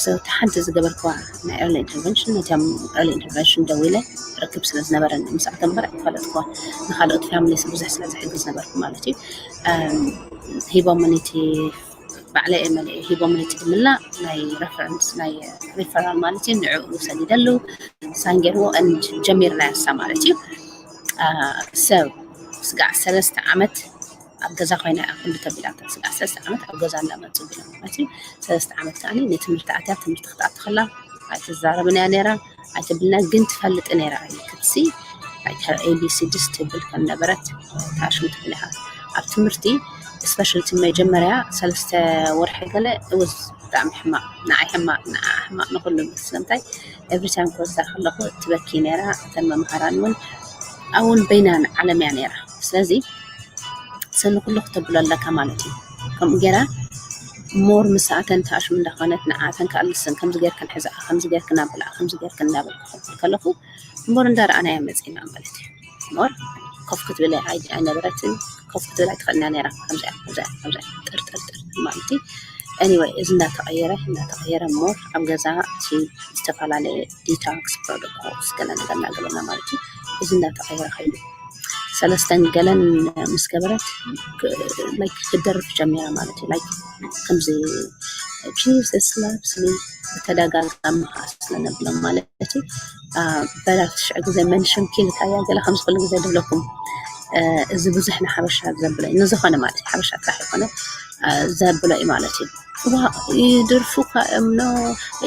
So፣ እቲ ሓንቲ ዝገበርክዋ ናይ early intervention፣ ነቶም early intervention ደዊለ ርክብ ስለ ዝነበረኒ ምስኣቶም እምበር ኣይፈለጥክዋ። ንኻልኦት families ብዙሕ ስለ ዝሕግዝ ነበርኩ ማለት እዩ። እም፣ ሂቦምኒ እቲ ባዕለይ እየ መሊኤ ሂቦምኒ እቲ ምላእ ናይ reference፣ ናይ referral ማለት እዩ። ንዕኡ ሰዲደሉ ሳይን ገይርዎ and ጀሚርናዮ እሳ ማለት እዩ። አ፣ so፣ ስጋዕ ሰለስተ ዓመት ኣብ ገዛ ኮይና እያ ኩሉ ተቢላታ። ስጋዕ ሰለስተ ዓመት ኣብ ገዛ እንዳመጹ ቢሎም ማለት እዩ። ሰለስተ ዓመት ከኣ ንትምህርቲ ኣትያ፣ ትምህርቲ ክትኣቲ ከላ ኣይትዛረብን እያ ነይራ፣ ኣይትብልና፣ ግን ትፈልጥ ነይራ። You could see like her A B C Ds ትብል ከም ነበረት ታሽሙ ትብል ኢኻ። ኣብ ትምህርቲ especially እቲ መጀመርያ ሰለስተ ወርሒ ገለ it was ብጣዕሚ ሕማቕ፣ ንዓይ ሕማቕ፣ ንዓ ሕማቕ፣ ንኹሉ። ስለምንታይ? Every time ክወስዳ ከለኹ ትበኪ ነይራ። እተን መምሃራን እውን ኣብኡ በይና ዓለም እያ ነይራ። ስለዚ ሰኒ ኩሉ ክተብሎ ኣለካ ማለት እዩ። ከምኡ ገይራ more ምስኣተን ታሽሙ እንዳኾነት ንዓተን ከኣ listen፣ ከምዚ ጌርክን ሕዛኣ፣ ከምዚ ጌርክን ኣብልኣ፣ ከምዚ ጌርክን እንዳበልኩ ክብል ከለኹ more እንዳረኣናያ መጺና ማለት እዩ። More ኮፍ ክትብል ኣይ-፣ ኣይነበረትን፣ ኮፍ ክትብል ኣይትኽእልና ነይራ። ከምዚኣ፣ ከምዚኣ፣ ከምዚኣ፣ ጥር፣ ጥር፣ ጥር ማለት እዩ። Anyway፣ እዚ እንዳተቐየረ፣ እንዳተቐየረ more ኣብ ገዛ እቲ ዝተፈላለየ detox protocols ገለ ነገር እናገበርና ማለት እዩ። እዚ እንዳተቐየረ ከይዱ ሰለስተን ገለን ምስ ገበረት ክ-፣ like ክደርፍ ጀሚራ ማለት እዩ። Like ከምዚ Jesus loves me ብተደጋጋሚ ከዓ ስለነብሎም ማለት እዩ። አ፣ በላ ትሽዕ ግዜ መንሽን ኪልካያ ገለ ከምዚ ኩሉ ግዜ ድብለኩም፣ አ፣ እዚ ብዙሕ ንሓበሻ ዘብሎ እዩ። ንዝኾነ ማለት እዩ፣ ሓበሻ ጥራሕ ይኮነ፣ አ፣ ዘብሎ እዩ ማለት እዩ። ዋ፣ ይድርፉካ እዮም፣ ኖ፣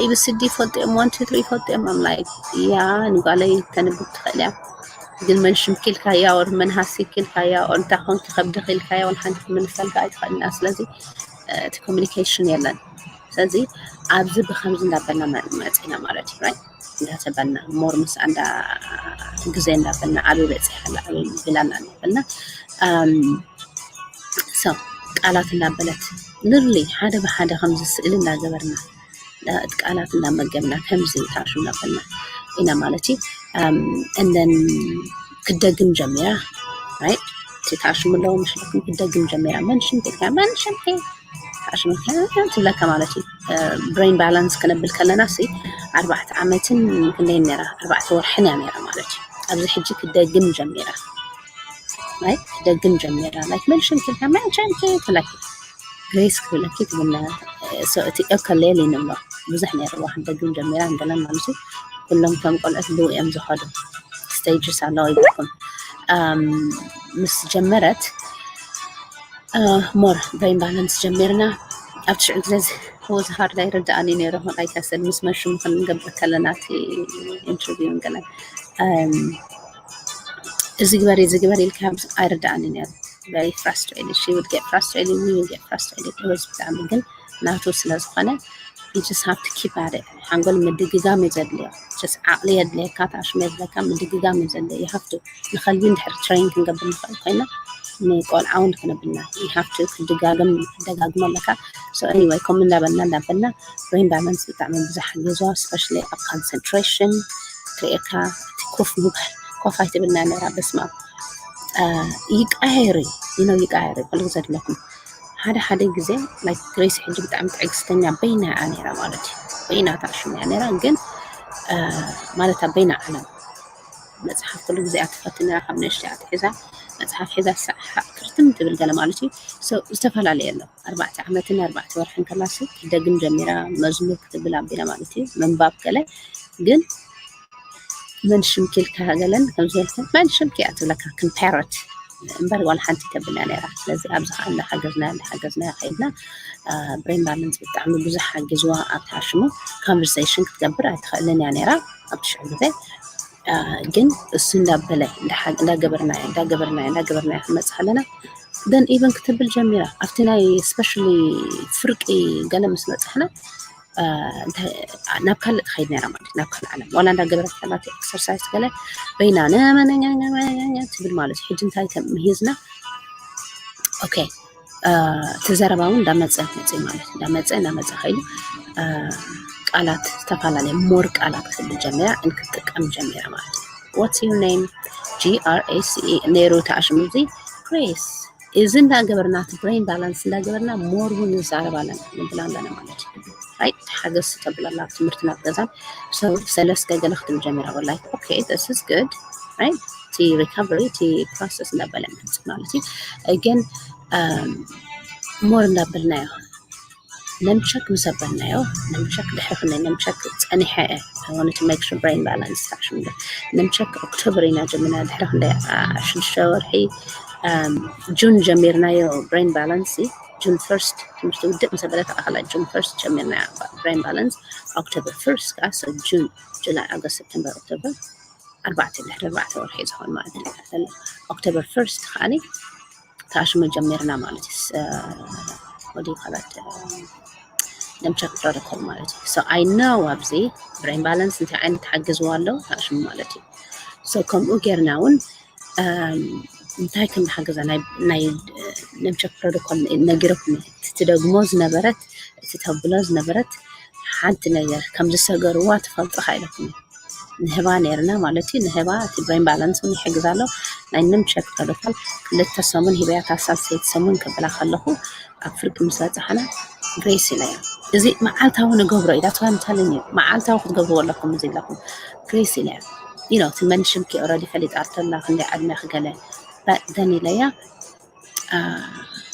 ኤ ቢ ሲ ዲ ይፈልጡ እዮም፣ ዋን ቱ ትሪ ይፈልጡ እዮም። I'm like፣ ያ፣ ንጓለይ ተንብብ ትኽእል እያ። ግን መንሽን ኪልካያ፣ or መንሃሲ ኪልካያ፣ or እንታይ ኮንኪ ከብድኺ ኢልካያ፣ ወላ ሓንቲ ክምልሰልካ ኣይትኽእልን እያ። ስለዚ፣ አ፣ እቲ ኮሚኒኬሽን የለን። ስለዚ ኣብዚ ብከምዚ እንዳበልና መ-፣ መፂና ማለት እዩ፣ right? እንዳተበልና፣ more ምስ ኣንዳ ግዜ እንዳበልና፣ ኣበይ በፂሓ ኣላ፣ ኣበይ ቢላና እንዳበልና፣ ኣም፣ so፣ ቃላት እንዳበለት፣ literally ሓደ ብሓደ ከምዚ ስእሊ እንዳገበርና፣ እቲ ቃላት እንዳመገብና፣ ከምዚ ታሹ እንዳበልና ኢና ማለት እዩ። ኣም፣ and then ክደግም ጀሚራ፣ right? እቲ ታሽሙ ኣለዎ መሽለኩም ክደግም ጀሚራ። መንሽን ኪልካ፣ መንሽን ኪል-፣ ታሽሙ ትብለካ ማለት እዩ። እ፣ ብሬን ባላንስ ክነብል ከለና ሲ፣ ኣርባዕተ ዓመትን ክንደይን ነይራ? ኣርባዕተ ወርሕን እያ ነይራ ማለት እዩ። ኣብዚ ሕጂ ክደግም ጀሚራ። Like ክደግም ጀሚራ። Like መንሽን ኪልካ፣ መንሽን ኪል ትብለኪ። ግሬስ ክብለኪ ትብልና። So፣ እቲ እከሌል ይንሎ። ብዙሕ ነይርዋ ክደግም ጀሚራ እንገለን ማለት እዩ። ኩሎም ከም ቆልዑት ብኡ እዮም ዝኸዱ። ስቴጅስ ኣለዎ ይብልኩም። ኣም፣ ምስ ጀመረት፣ እ፣ more ብሬን ባላንስ ጀሚርና። ኣብ ትሽዑ ግዜ ዝ-፣ was hard ኣይርድኣኒ ነይሩ። Like I said፣ ምስ መሹም ክንገብር ከለና እቲ ኢንተርቪው እንገለን፣ ኣም፣ እዚ ግበሪ፣ እዚ ግበሪ ኢልካ ኣይርድኣኒ ነይሩ። Very frustrated። She would get frustrated, we would get frustrated። It was ብጣዕሚ ግን ናቱ ስለ ዝኾነ፣ you just have to keep at it። ሓንጎል ምድግጋም እዩ ዘድልዮ። Just ዓቕሊ የድልየካ፣ ታሽሙ የድልየካ፣ ምድግጋም እዩ ዘድልዮ። You have to። ንኸልቢ እንድሕር ትሬን ክንገብር ንኽእል ኮይና፣ ንቆልዓ እውን ክንብልና፣ you have to ክድጋግም፣ ክደጋግሞ ኣለካ። So anyway፣ ከምኡ እንዳበልና፣ እንዳበልና፣ ብሬን ባላንስ ብጣዕሚ ብዙሕ ሓጊዝዋ፣ especially ኣብ ኮንሰንትሬሽን ክትርእየካ፣ እቲ ኮፍ ምባል፣ ኮፍ ኣይትብልና ነይራ፣ በስመ ኣብ። አ፣ ይቀያየር እዩ፣ you know፣ ይቀያየር እዩ። ኩሉ ግዜ ድለኩም ሓደ ሓደ ግዜ፣ like፣ ግሬስ ሕጂ ብጣዕሚ ትዕግስተኛ በይና እያ ነይራ ማለት እዩ። በይና ታሽሙ እያ ነይራ፣ ግን፣ አ፣ ማለት ኣብ በይና ዓለም መጽሓፍ ኩሉ ግዜ እያ ትፈትን ነይራ፣ ካብ ንእሽተይ እያ ትሕዛ፣ መጽሓፍ ሒዛ ሳሕ ክርትም ትብል ገለ ማለት እዩ። So፣ ዝተፈላለየ ኣሎ። ኣርባዕተ ዓመትን ኣርባዕተ ወርሕን ከላሲ ክደግም ጀሚራ፣ መዝሙር ክትብል ኣቢላ ማለት እዩ፣ ምንባብ ገለ። ግን መን ሽምኪ ኢልካ ገለን ከም ዝበልኩ፣ መን ሽምኪ እያ ትብለካ፣ ከም ፓሮት እምበር ዋላ ሓንቲ ተብልና ነይራ። ስለዚ ኣብዚ ከዓ እንዳሓገዝና፣ እንዳሓገዝና ከይድና፣ አ፣ ብሬን ባላንስ ብጣዕሚ ብዙሕ ሓጊዝዋ። ኣብ ታሽሙ ኮንቨርሴሽን ክትገብር ኣይትኽእልን እያ ነይራ ኣብ ትሽዑ ግዜ። አ፣ ግን እሱ እንዳበለ፣ እንዳሓ-፣ እንዳገበርናዮ፣ እንዳገበርናዮ፣ እንዳገበርናዮ ክንመጽእ ከለና፣ then ኢቨን ክትብል ጀሚራ። ኣብቲ ናይ ስፔሻሊ ፍርቂ ገለ ምስ በጻሕና፣ አ፣ እንታይ፣ ናብ ካልእ ትኸይድ ነይራ ማለት እዩ፣ ናብ ካልእ ዓለም። ዋላ እንዳገበረት ከላ እቲ ኤክሰርሳይዝ ገለ በይና ነመነኛኛኛኛ ትብል ማለት እዩ። ሕጂ እንታይ ተምሂዝና? ኦኬ፣ አ፣ እቲ ዘረባ እውን እንዳመጸ መጸ ማለት እዩ። እንዳመጸ፣ እንዳመጸ ከይዱ፣ አ፣ ቃላት ዝተፈላለየ more ቃላት ክትብል ጀሚራ and ክትጥቀም ጀሚራ ማለት እዩ። What's your name? G R A C E ነይሩ ተኣሽሙ እዚ Grace። እዚ እንዳገበርና እቲ brain balance እንዳገበርና more እውን ንዛረብ ኣለና ንብል ኣለና ማለት እዩ። Right? ሓገዝ ተብለላ ኣብ ትምህርትና ኣብ ገዛን so ሰለስተ ገለ ክትብል ጀሚራ ወላ okay this is good right? እቲ recovery እቲ process እንዳበለ መፅእ ማለት እዩ። Again more እንዳበልናዮ ነምቸክ ምስ ኣበልናዮ ነምቸክ ድሕሪ ክንደይ ነምቸክ ፀኒሐ እየ I wanted to make sure brain balance ተኣሽሙ ነምቸክ ኦክቶበር ኢና ጀሚርና ድሕሪ ክንደይ ሽዱሽተ ወርሒ ጁን ጀሚርናዮ brain balance June first ትምህርቲ ውድእ ምስ ኣበለ ተኣኸላ June first ጀሚርና brain balance October first ከዓ so June July August September October ኣርባዕተ ድሕሪ ኣርባዕተ ወርሒ ዝኸውን ማለት እዩ። October first ከዓኒ ተኣሽሙ ጀሚርና ማለት እዩ። What do you call it? ነምቸክ ፕሮቶኮል ማለት እዩ። So I know ኣብዚ brain balance እንታይ ዓይነት ሓግዝዎ ኣሎ ተኣሽሙ ማለት እዩ። So ከምኡ ጌርና እውን እንታይ ከም ዝሓገዛ ናይ ነምቸክ ፕሮቶኮል ነጊረኩም ትደግሞ ዝነበረት እቲ ተብሎ ዝነበረት ሓንቲ ነገር ከም ዝሰገርዋ ትፈልጡ ኢለኩም ንህባ ነርና ማለት እዩ። ንህባ እቲ brain balance እውን ይሕግዝ ኣሎ። ናይ ነምቸክ ፕሮቶኮል ክልተ ሰሙን ሂበያ ታሳል ሰይቲ ሰሙን ከብላ ከለኹ ኣብ ፍርቂ ምስ በፃሕና Grace ኢለያ። እዚ መዓልታዊ ንገብሮ እዩ። That's why I'm telling you መዓልታዊ ክትገብርዎ ኣለኩም እዚ ኣለኩም Grace ኢለያ። You know እቲ መንሽንኪ already ፈሊጣ ኣርተላ ክንደይ ዕድመ ክገለ then ኢለያ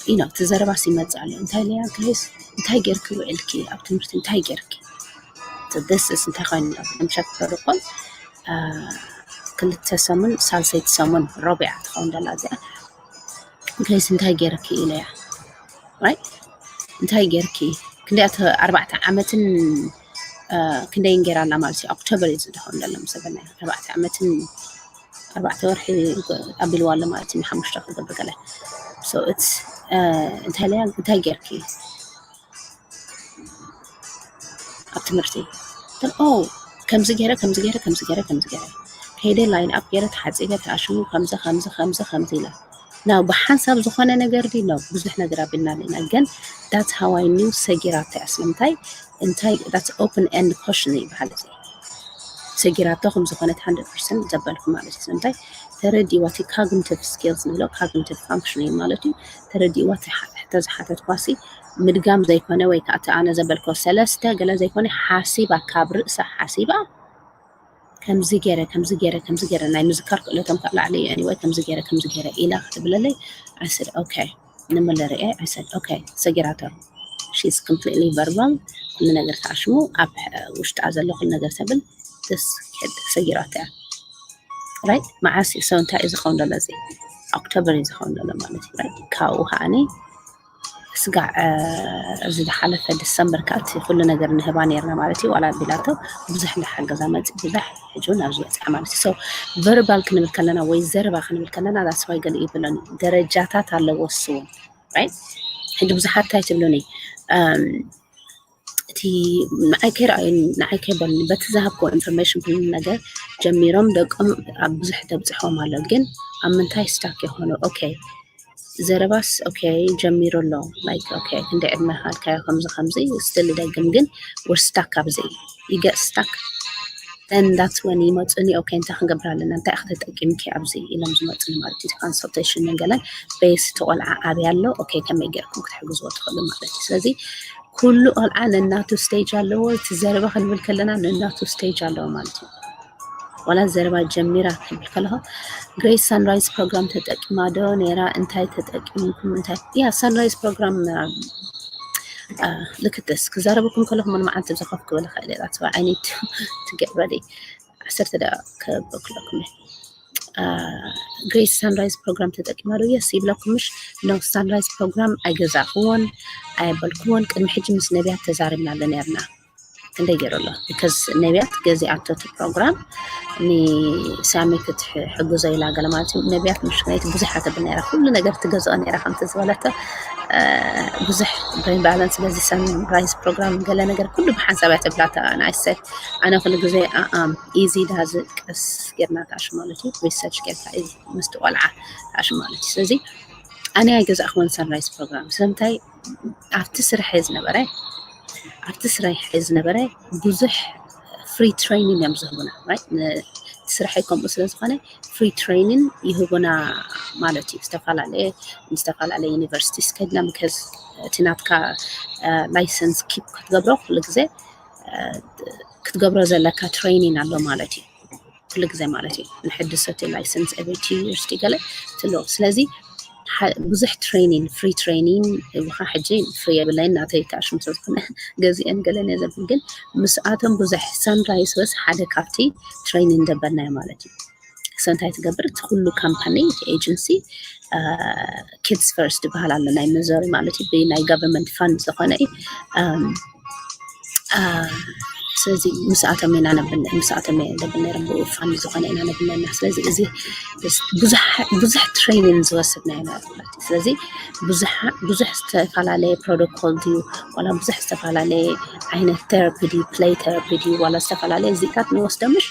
you know እቲ ዘረባስ ይመፅእ ኣሎ። እንታይ ኢለያ Grace እንታይ ጌርኪ ውዒልኪ ኣብ ትምህርቲ እንታይ ጌርኪ this is እንታይ ኮይኑ ኣሎ ነምቸክ ፕሮቶኮል ክልተ ሰሙን ሳልሰይቲ ሰሙን ረቢዓ ትኸውን ደላ እዚኣ Grace እንታይ ጌርኪ ኢለያ right እንታይ ጌርኪ ክንደይ ኣርባዕተ ዓመትን ክንደይን ጌራ ኣላ ማለት እዩ። ኦክቶበር እዩ ዝኸውን ዘሎ ምስ በልና ኣርባዕተ ዓመትን ኣርባዕተ ወርሒ ኣቢልዋ ኣሎ ማለት እዩ። ሓሙሽተ ክገብር ገለ so it's እንታይ ኢለያ እንታይ ጌርኪ ኣብ ትምህርቲ ኦ ከምዚ ገይረ ከምዚ ገይረ ከምዚ ገይረ ከምዚ ገይረ ከይደ line up ገይረ ተሓፂበ ተኣሽሙ ከምዚ ከምዚ ከምዚ ከምዚ ኢላ now ብሓንሳብ ዝኾነ ነገር ድዩ ነው ብዙሕ ነገር ኣቢልና ኣለና ግን that's how I knew ሰጊራቶ እያ ስለምንታይ እንታይ that's open end question ይበሃል እዚ ሰጊራቶ ከም ዝኾነት hundred percent ዘበልኩ ማለት እዩ ስለምንታይ ተረዲእዋ እቲ cognitive skills ንብሎ cognitive function እዩ ማለት እዩ ተረዲእዋ ሕቶ ዝሓተትኳሲ ምድጋም ዘይኮነ ወይ ከዓ እቲ ኣነ ዘበልኮ ሰለስተ ገለ ዘይኮነ ሓሲባ ካብ ርእሳ ሓሲባ ከምዚ ገይረ ከምዚ ገይረ ከምዚ ገይረ ናይ ምዝካር ክእለቶም ካብ ላዕሊ እዩ anyway ከምዚ ገይረ ከምዚ ገይረ ኢላ ክትብለለይ I said okay ንምለ ርኤ I said okay ሰጊራቶ she's completely verbal ኩሉ ነገር ተኣሽሙ ኣብ ውሽጣ ዘሎ ኩሉ ነገር ተብል this kid ሰጊራቶ እያ right መዓስ እዩ so እንታይ እዩ ዝኸውን ዘሎ እዚ ኦክቶበር እዩ ዝኸውን ዘሎ ማለት እዩ right ካብኡ ከዓኒ ስጋዕ እዚ ዝሓለፈ ዲሰምበር ከዓ እቲ ኩሉ ነገር ንህባ ነርና ማለት እዩ ዋላ ቢላቶ ብዙሕ እንዳሓገዛ መፂ ብዙሕ ሕጂ እውን ኣብዚ በፅሓ ማለት እዩ so verbal ክንብል ከለና ወይ ዘረባ ክንብል ከለና that's why ገለ ይብሎን ደረጃታት ኣለዎ እሱ እውን right ሕጂ ብዙሓት እንታይ ትብሉኒ እቲ ንዓይ ከይረኣዩ ንዓይ ከይበሉኒ በቲ ዝሃብክዎ information ኩሉ ነገር ጀሚሮም ደቆም ኣብ ብዙሕ ተብፅሖም ኣሎ ግን ኣብ ምንታይ stuck ይኾኑ okay ዘረባስ okay ጀሚሩ ኣሎ like okay ክንደይ ዕድመ ሃልካዮ ከምዚ ከምዚ still ይደግም ግን we're stuck ኣብዚ you get stuck then that's when ይመፁኒ okay እንታይ ክንገብር ኣለና እንታይ ኢኺ ተጠቂምኪ ኣብዚ ኢሎም ዝመፁኒ ማለት እዩ consultation ገለን based እቲ ቆልዓ ኣበይ ኣሎ okay ከመይ ገይርኩም ክትሕግዝዎ ትኽእሉ ማለት እዩ ስለዚ ኩሉ ቆልዓ ነናቱ stage ኣለዎ እቲ ዘረባ ክንብል ከለና ነናቱ stage ኣለዎ ማለት እዩ ዋላ ዘረባ ጀሚራ ክብል ከለኹ Grace Sunrise Program ተጠቂማ ዶ ነይራ እንታይ ተጠቂምኩም እንታይ yeah Sunrise Program look at this ክዛረበኩም ከለኹ ምን መዓልቲ ዝኸፍ ክብል ይኽእል እየ that's why I need to to get ready ዓሰርተ ደቂቃ ከበክለኩም Grace Sunrise Program ተጠቂማ ዶ yes ይብለኩም ምሽ no Sunrise Program ኣይገዛእክዎን ኣየበልክዎን ቅድሚ ሕጂ ምስ ነቢያት ተዛሪብናሉ ነርና ክንደይ ገይሩ ኣሎ because ነቢያት ገዚኣቶ እቲ program ንሳሚ ክትሕግዞ ኢላ ገለ ማለት እዩ ነቢያት ምሽ ክነይቲ ብዙሕ ኣተብል ነራ ኩሉ ነገር ትገዝኦ ነራ ከምቲ ዝበለቶ ብዙሕ brain balance በዚ Sunrise Program ገለ ነገር ኩሉ ብሓንሳብ እያ ተብላታ ንኣይሰ ኣነ ኩሉ ግዜ ኣኣም easy ዳዝ ቀስ ጌርና ተኣሽ ማለት እዩ research ጌርካ እዩ ምስቲ ቆልዓ ተኣሽ ማለት እዩ ስለዚ ኣነ ኣይገዛእክዎን Sunrise Program ስለምንታይ ኣብቲ ስርሐ ዝነበረ ኣብቲ ስራይ ዝነበረ ብዙሕ free training እዮም ዝህቡና። ስራሐይ ከምኡ ስለ ዝኾነ free training ይህቡና ማለት እዩ። ዝተፈላለየ ዝተፈላለየ universities ከድና ምከዝ እቲ ናትካ license keep ክትገብሮ ኩሉ ግዜ ክትገብሮ ዘለካ training ኣሎ ማለት እዩ። ኩሉ ግዜ ማለት እዩ ንሕድሶ እቲ license every two years ገለ ትሎ። ስለዚ ብዙሕ training free training ይብኻ። ሕጂ free የብለይን ናተይ ተኣሽሙ ስለዝኾነ ገዚአን ገለን እየ ዘብል፣ ግን ምስኣቶም ብዙሕ Sunrise was ሓደ ካብቲ training ደበልናዮ ማለት እዩ። So እንታይ ትገብር? እቲ ኩሉ company እቲ agency Kids First ዝበሃል ኣሎ ናይ Missouri ማለት እዩ፣ ብናይ government fund ዝኾነ እዩ። ስለዚ ምስኣቶም ኢና ነብል ምስኣቶም እየ ነብል ነይሮም ብኡ fund ዝኾነ ኢና ነብል ነና። ስለዚ እዚ ብዙሕ training ዝወስድ ናይ ማለት እዩ። ስለዚ ብዙሕ ዝተፈላለየ protocol ድዩ ዋላ ብዙሕ ዝተፈላለየ ዓይነት therapy ድዩ play therapy ድዩ ዋላ ዝተፈላለየ እዚታት ንወስዶ ምሽ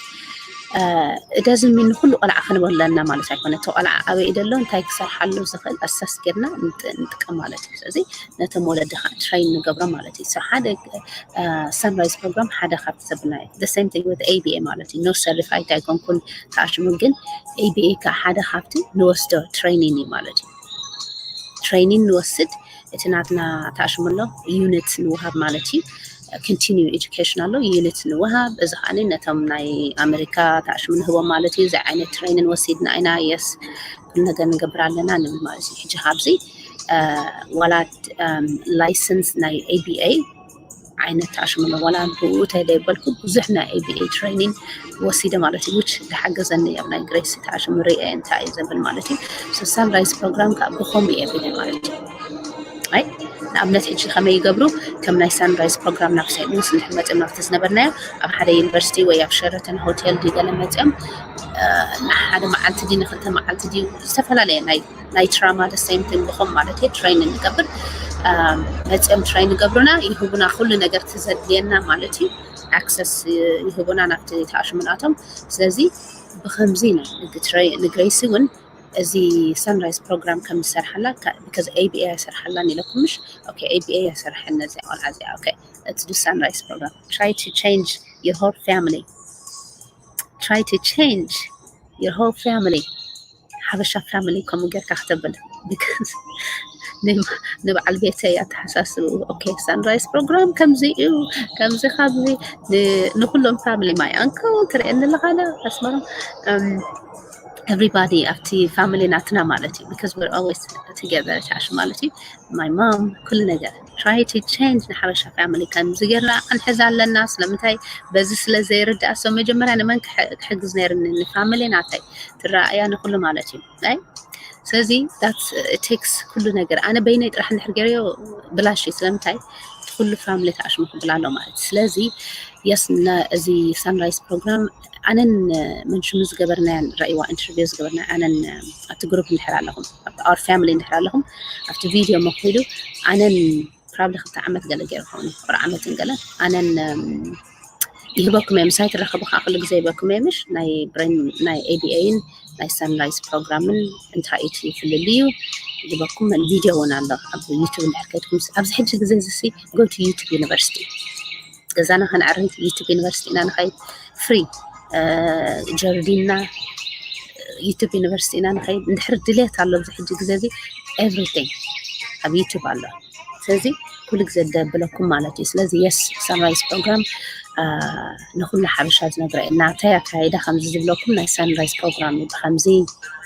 it doesn't mean ንኩሉ ቆልዓ ክንበለና ማለት ኣይኮነ። እቲ ቆልዓ ኣበይ ደሎ እንታይ ክሰርሓሉ ዝኽእል assess ጌርና ንጥቀም ማለት እዩ። ስለዚ ነቶም ወለዲ ከዓ train ንገብሮ ማለት እዩ። ሓደ Sunrise program ሓደ ካብቲ ዘብና እዩ። The same thing with A B A ማለት እዩ። No certified ኣይኮንኩን ተኣሽሙ፣ ግን A B A ከዓ ሓደ ካብቲ ንወስዶ training እዩ ማለት እዩ። Training ንወስድ እቲ ናትና ተኣሽሙ ኣሎ unit ንውሃብ ማለት እዩ። Continue education ኣሎ unit ንውሃብ። እዚ ከዓ ነቶም ናይ ኣሜሪካ ተኣሽሙ ንህቦም ማለት እዩ። እዚ ዓይነት training ወሲድና ኢና። Yes ኩሉ ነገር ንገብር ኣለና ንብል ማለት እዩ። ሕጂ ካብዚ ዋላ license ናይ A B A ዓይነት ተኣሽሙ ኣሎ ዋላ ብኡ ተደይበልኩ ብዙሕ ናይ A B A training ወሲደ ማለት እዩ። Which ዝሓገዘኒ ኣብ ናይ Grace ተኣሽሙ ርኤ እንታይ እዩ ዘብል ማለት እዩ። Sunrise program ከዓ ብኸምኡ እየ ቢለ ማለት እዩ። ኣይ ንኣብነት ሕጂ ከመይ ይገብሩ ከም ናይ Sunrise program ናብ Saint Louis ንድሕር መፅኦም ናብቲ ዝነበርናዮ ኣብ ሓደ university ወይ ኣብ Sheraton hotel ድዩ ገለ መፅኦም ንሓደ መዓልቲ ድዩ ንክልተ መዓልቲ ድዩ ዝተፈላለየ ናይ ናይ trauma the same thing ብኸም ማለት እዩ train ንገብር መፅኦም train ይገብሩና ይህቡና ኩሉ ነገር ትዘድልየና ማለት እዩ። Access ይህቡና ናብቲ ተኣሽሙ ናቶም። ስለዚ ብኸምዚ ኢና ንግረይሲ እውን እዚ Sunrise program ከም ዝሰርሓላ because A B A ኣይሰርሓላን ኢለኩም ምሽ? Okay A B A ኣይሰርሐን ነዚኣ ቆልዓ እዚኣ። Okay let's do Sunrise program. Try to change your whole family. Try to change your whole family. ሓበሻ family ከምኡ ጌርካ ክተብል because ንበዓል ቤተይ ኣተሓሳስቡ። Okay Sunrise program ከምዚ እዩ ከምዚ ካብዚ ንኩሎም family my uncle ትርእየኒ ኣለኻ ኣስመሮም everybody ኣብቲ family ናትና ማለት እዩ። Because we're always together ታሽ ማለት እዩ። My mom ኩሉ ነገር try to change ንሓበሻ family ከምዚ ጌርና ክንሕዝ ኣለና። ስለምንታይ በዚ ስለ ዘይርዳእ so መጀመርያ ንመን ክሕግዝ ነይርኒ ንፋሚሊ ናተይ ትረኣያ ንኩሉ ማለት እዩ። ስለዚ takes ኩሉ ነገር ኣነ በይነይ ጥራሕ እንድሕር ገይረዮ ብላሽ እዩ። ስለምንታይ እቲ ኩሉ family ተኣሽሙ ክብል ኣሎ ማለት እዩ። ስለዚ yes እዚ Sunrise program ኣነን መንሽሙ ዝገበርናያን ረእይዋ interview ዝገበርና ኣነን ኣብቲ group እንድሕር ኣለኹም our family እንድሕር ኣለኹም ኣብቲ video መክፊሉ ኣነን probably ክልተ ዓመት ገለ ገይሩ ክኸውን ቁር ዓመትን ገለ ኣነን ይህበኩም እየ። ምሳይ ትራኸቡ ከዓ ኩሉ ግዜ ይህበኩም እየ ምሽ ናይ brain ናይ A B A ን ናይ Sunrise program ን እንታይ እቲ ፍልልዩ ይህበኩም። ቪድዮ እውን ኣሎ ኣብ YouTube እንድሕር ከይድኩም ኣብዚ ሕጂ ግዜ እዚ go to YouTube University ገዛና ከነዕርግ YouTube University ኢና ንኸይድ free ጀርዲና YouTube University ኢና ንኸይድ እንድሕር ድሌት ኣሎ ኣብዚ ሕጂ ግዜ እዚ everything ኣብ YouTube ኣሎ። ስለዚ ኩሉ ግዜ ደብለኩም ማለት እዩ። ስለዚ yes Sunrise program ንኩሉ ሓበሻ ዝነግረ ናተይ ኣካይዳ ከምዚ ዝብለኩም ናይ Sunrise program እዩ። ብከምዚ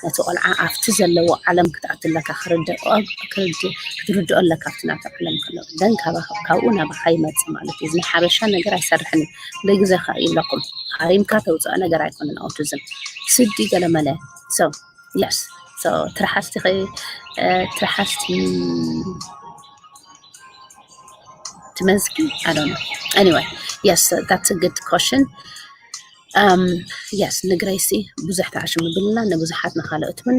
ነቲ ቆልዓ ኣብቲ ዘለዎ ዓለም ክትኣቱ ኣለካ ክትርድኦ ኣለካ ኣብቲ ናቱ ዓለም ከሎ ደን ካብኡ ናባካ ይመፅእ ማለት እዩ። እዚ ናይ ሓበሻ ነገር ኣይሰርሕን እዩ። እንደ ግዜ ይብለኩም ሃሪምካ ተውፅኦ ነገር ኣይኮነን autism ስዲ ገለመለ so yes ትራሓስቲ ትራሓስቲ ትመዝጊ I don't know anyway yes that's a good question yes ንግረይሲ ብዙሕ ተዓሽሙ ብልና ንብዙሓት ንካልኦት እውን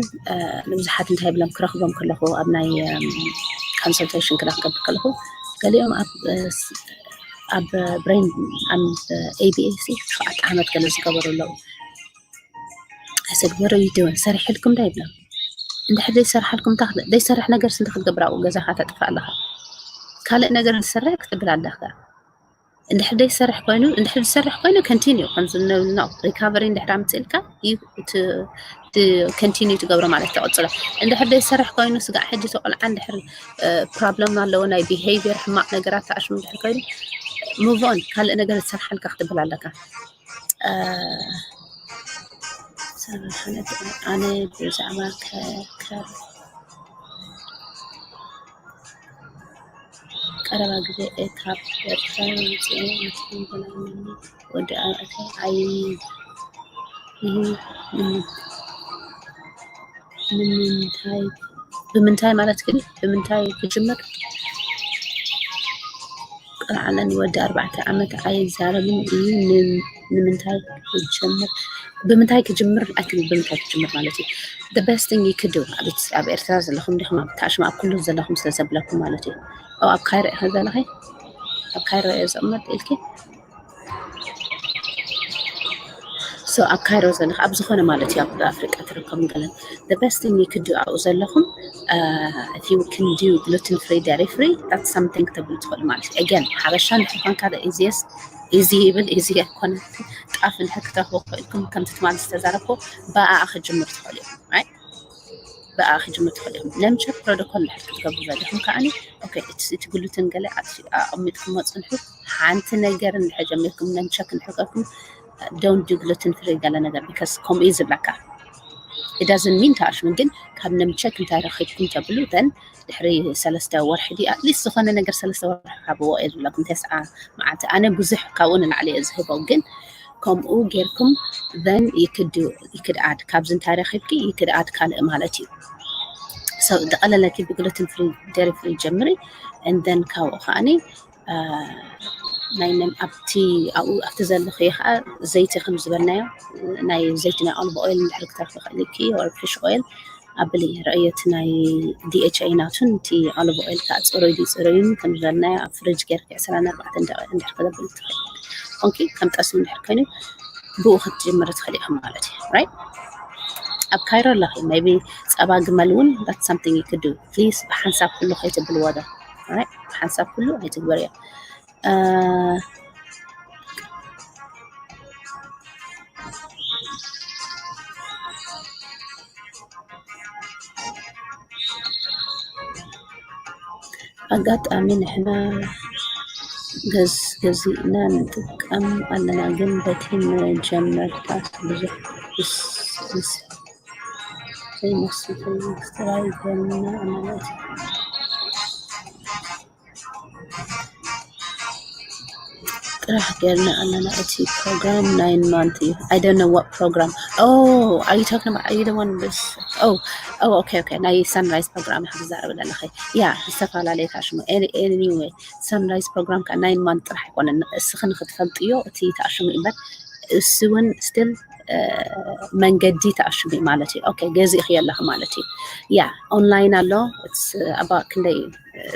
ንብዙሓት እንታይ ብሎም ክረኽቦም ከለኹ ኣብ ናይ consultation ክረክብ ከለኹ ገሊኦም ኣብ ኣብ brain ኣብ A B A ሲ ሸውዓተ ዓመት ገለ ዝገበሩ ኣለዉ። I said what are you doing ሰሪሕልኩም ዶ ይብሎም። እንድሕር ዘይሰርሓልኩም እንታይ ዘይሰርሕ ነገር ስንዲ ክትገብር ኣብኡ ገዛኻ ተጥፍእ ኣለኻ። ካልእ ነገር ዝሰርሕ ክትብል ኣለካ። እንድሕር ዘይሰርሕ ኮይኑ እንድሕር ዝሰርሕ ኮይኑ continue ከምዚ ንብልና recovery እንድሕር ኣምፅእልካ continue ትገብሮ ማለት ትቕፅሎ። እንድሕር ዘይሰርሕ ኮይኑ ስጋዕ ሕጂ ተቆልዓ እንድሕር problem ኣለዎ ናይ behavior ሕማቕ ነገራት ተኣሽሙ እንድሕር ኮይኑ move on ካልእ ነገር ዝሰርሓልካ ክትብል ኣለካ። ኣነ ብዛዕባ ቀረባ ግዜ ካብ ኤርትራ መፅኡ ወዲ ኣባዕታይ ዓይ ንምንታይ ብምንታይ ማለት ግን ብምንታይ ክጅምር ቅርዓለን ወዲ ኣርባዕተ ዓመት ኣይዛረብን እዩ ንምንታይ ክጀምር ብምንታይ ክጅምር ኣክል ብምንታይ ክጅምር ማለት እዩ the best thing you could do ኣብ ኤርትራ ዘለኹም ዲኹም ኣብ ታሽማ ኣብ ኩሉ ዘለኹም ስለ ዘብለኩም ማለት እዩ ኣብ ካይሮ ኢኸ ዘለኸ ኣብ ካይሮ እየ ዘቕመጥ ኢልኪ so ኣብ ካይሮ ዘለኻ ኣብ ዝኾነ ማለት እዩ ኣብ ኣፍሪቃ ትርከቡ ገለን the best thing you could do ኣብኡ ዘለኹም if you can do gluten free dairy free that's something ክትብሉ ትኽእሉ ማለት እዩ again ሓበሻ እንድሕር ኮንካ easiest easy ይብል easy ኣይኮነ ጣፍ እንድሕር ክትረኽቡ ክኢልኩም ከምቲ ትማሊ ዝተዛረብኩ ብኣኣ ክጅምር ትኽእሉ እዮም right ብኣ ክጅምር ትኽእሉ ኢኹም። ነምቸክ ፕሮቶኮል ድሕር ክትገብሩ ዘለኹም ከዓኒ እቲ ግሉትን ገለ ኣቕሚጥኩሞ ፅንሑ። ሓንቲ ነገር እንድሕር ጀሚርኩም ነምቸክ እንድሕር ገብርኩም don't do gluten free ገለ ነገር because ከምኡ እዩ ዝብለካ። It doesn't mean ተኣሽሙ ግን ካብ ነምቸክ እንታይ ረኺብኩም ተብሉ then ድሕሪ ሰለስተ ወርሒ ድዩ at least ዝኾነ ነገር ሰለስተ ወርሒ ሃብዎ እየ ዝብለኩም ተስዓ መዓልቲ ኣነ ብዙሕ ካብኡ ንላዕሊ እየ ዝህቦ ግን ከምኡ ጌርኩም then you could do you could add ካብዚ እንታይ ረኺብኪ you could add ካልእ ማለት እዩ so ዝቐለለኪ ብ gluten free dairy free ጀምሪ and then ካብኡ ከዓኒ ናይ ኣብቲ ኣብኡ ኣብቲ ዘለኽዮ ከዓ ዘይቲ ከም ዝበልናዮ ናይ ዘይቲ ናይ olive oil እንድሕር ክትረኽቢ ክእልኪ or fish oil ኣብል ረእየት ናይ DHA ናቱን እቲ olive oil ከዓ ፅሩይ ድዩ ፅሩይን ከም ዝበልናዮ ኣብ ፍሪጅ ጌርኪ ዕስራን ኣርባዕተን ደቂቕ እንድሕር ክለብል ትኽእል ኮንኪ ከም ጠስሚ እንድሕር ኮይኑ ብኡ ክትጅምሪ ትኽእል ኢኹም ማለት እዩ right ኣብ ካይሮ ኣለኺ maybe ፀባ ግመል እውን that's something you could do please ብሓንሳብ ኩሉ ከይትብልዎ ዶ right ብሓንሳብ ኩሉ ኣይትግበርዮ ኣጋጣሚ ንሕና ገዚእና ንጥቀም ኣለና ግን በቲ መጀመርታ ብዙሕ ዘይመስል ጥራይ ገና ኣመላት ጥራሕ ጌርና ኣለና እቲ program nine month እዩ I don't know what program oh are you talking about are you the one this oh oh okay okay ናይ sunrise program ክትዛረብ ኣለኻ yeah ዝተፈላለየ ታሽሙ anyway sunrise program ከዓ nine month ጥራሕ ኣይኮነን እስኺ ንክትፈልጥዮ እቲ ታሽሙ እምበር እሱ እውን still መንገዲ ተኣሽሙ ማለት እዩ okay ገዚእኽዮ ኣለኺ ማለት እዩ yeah online ኣሎ about ክንደይ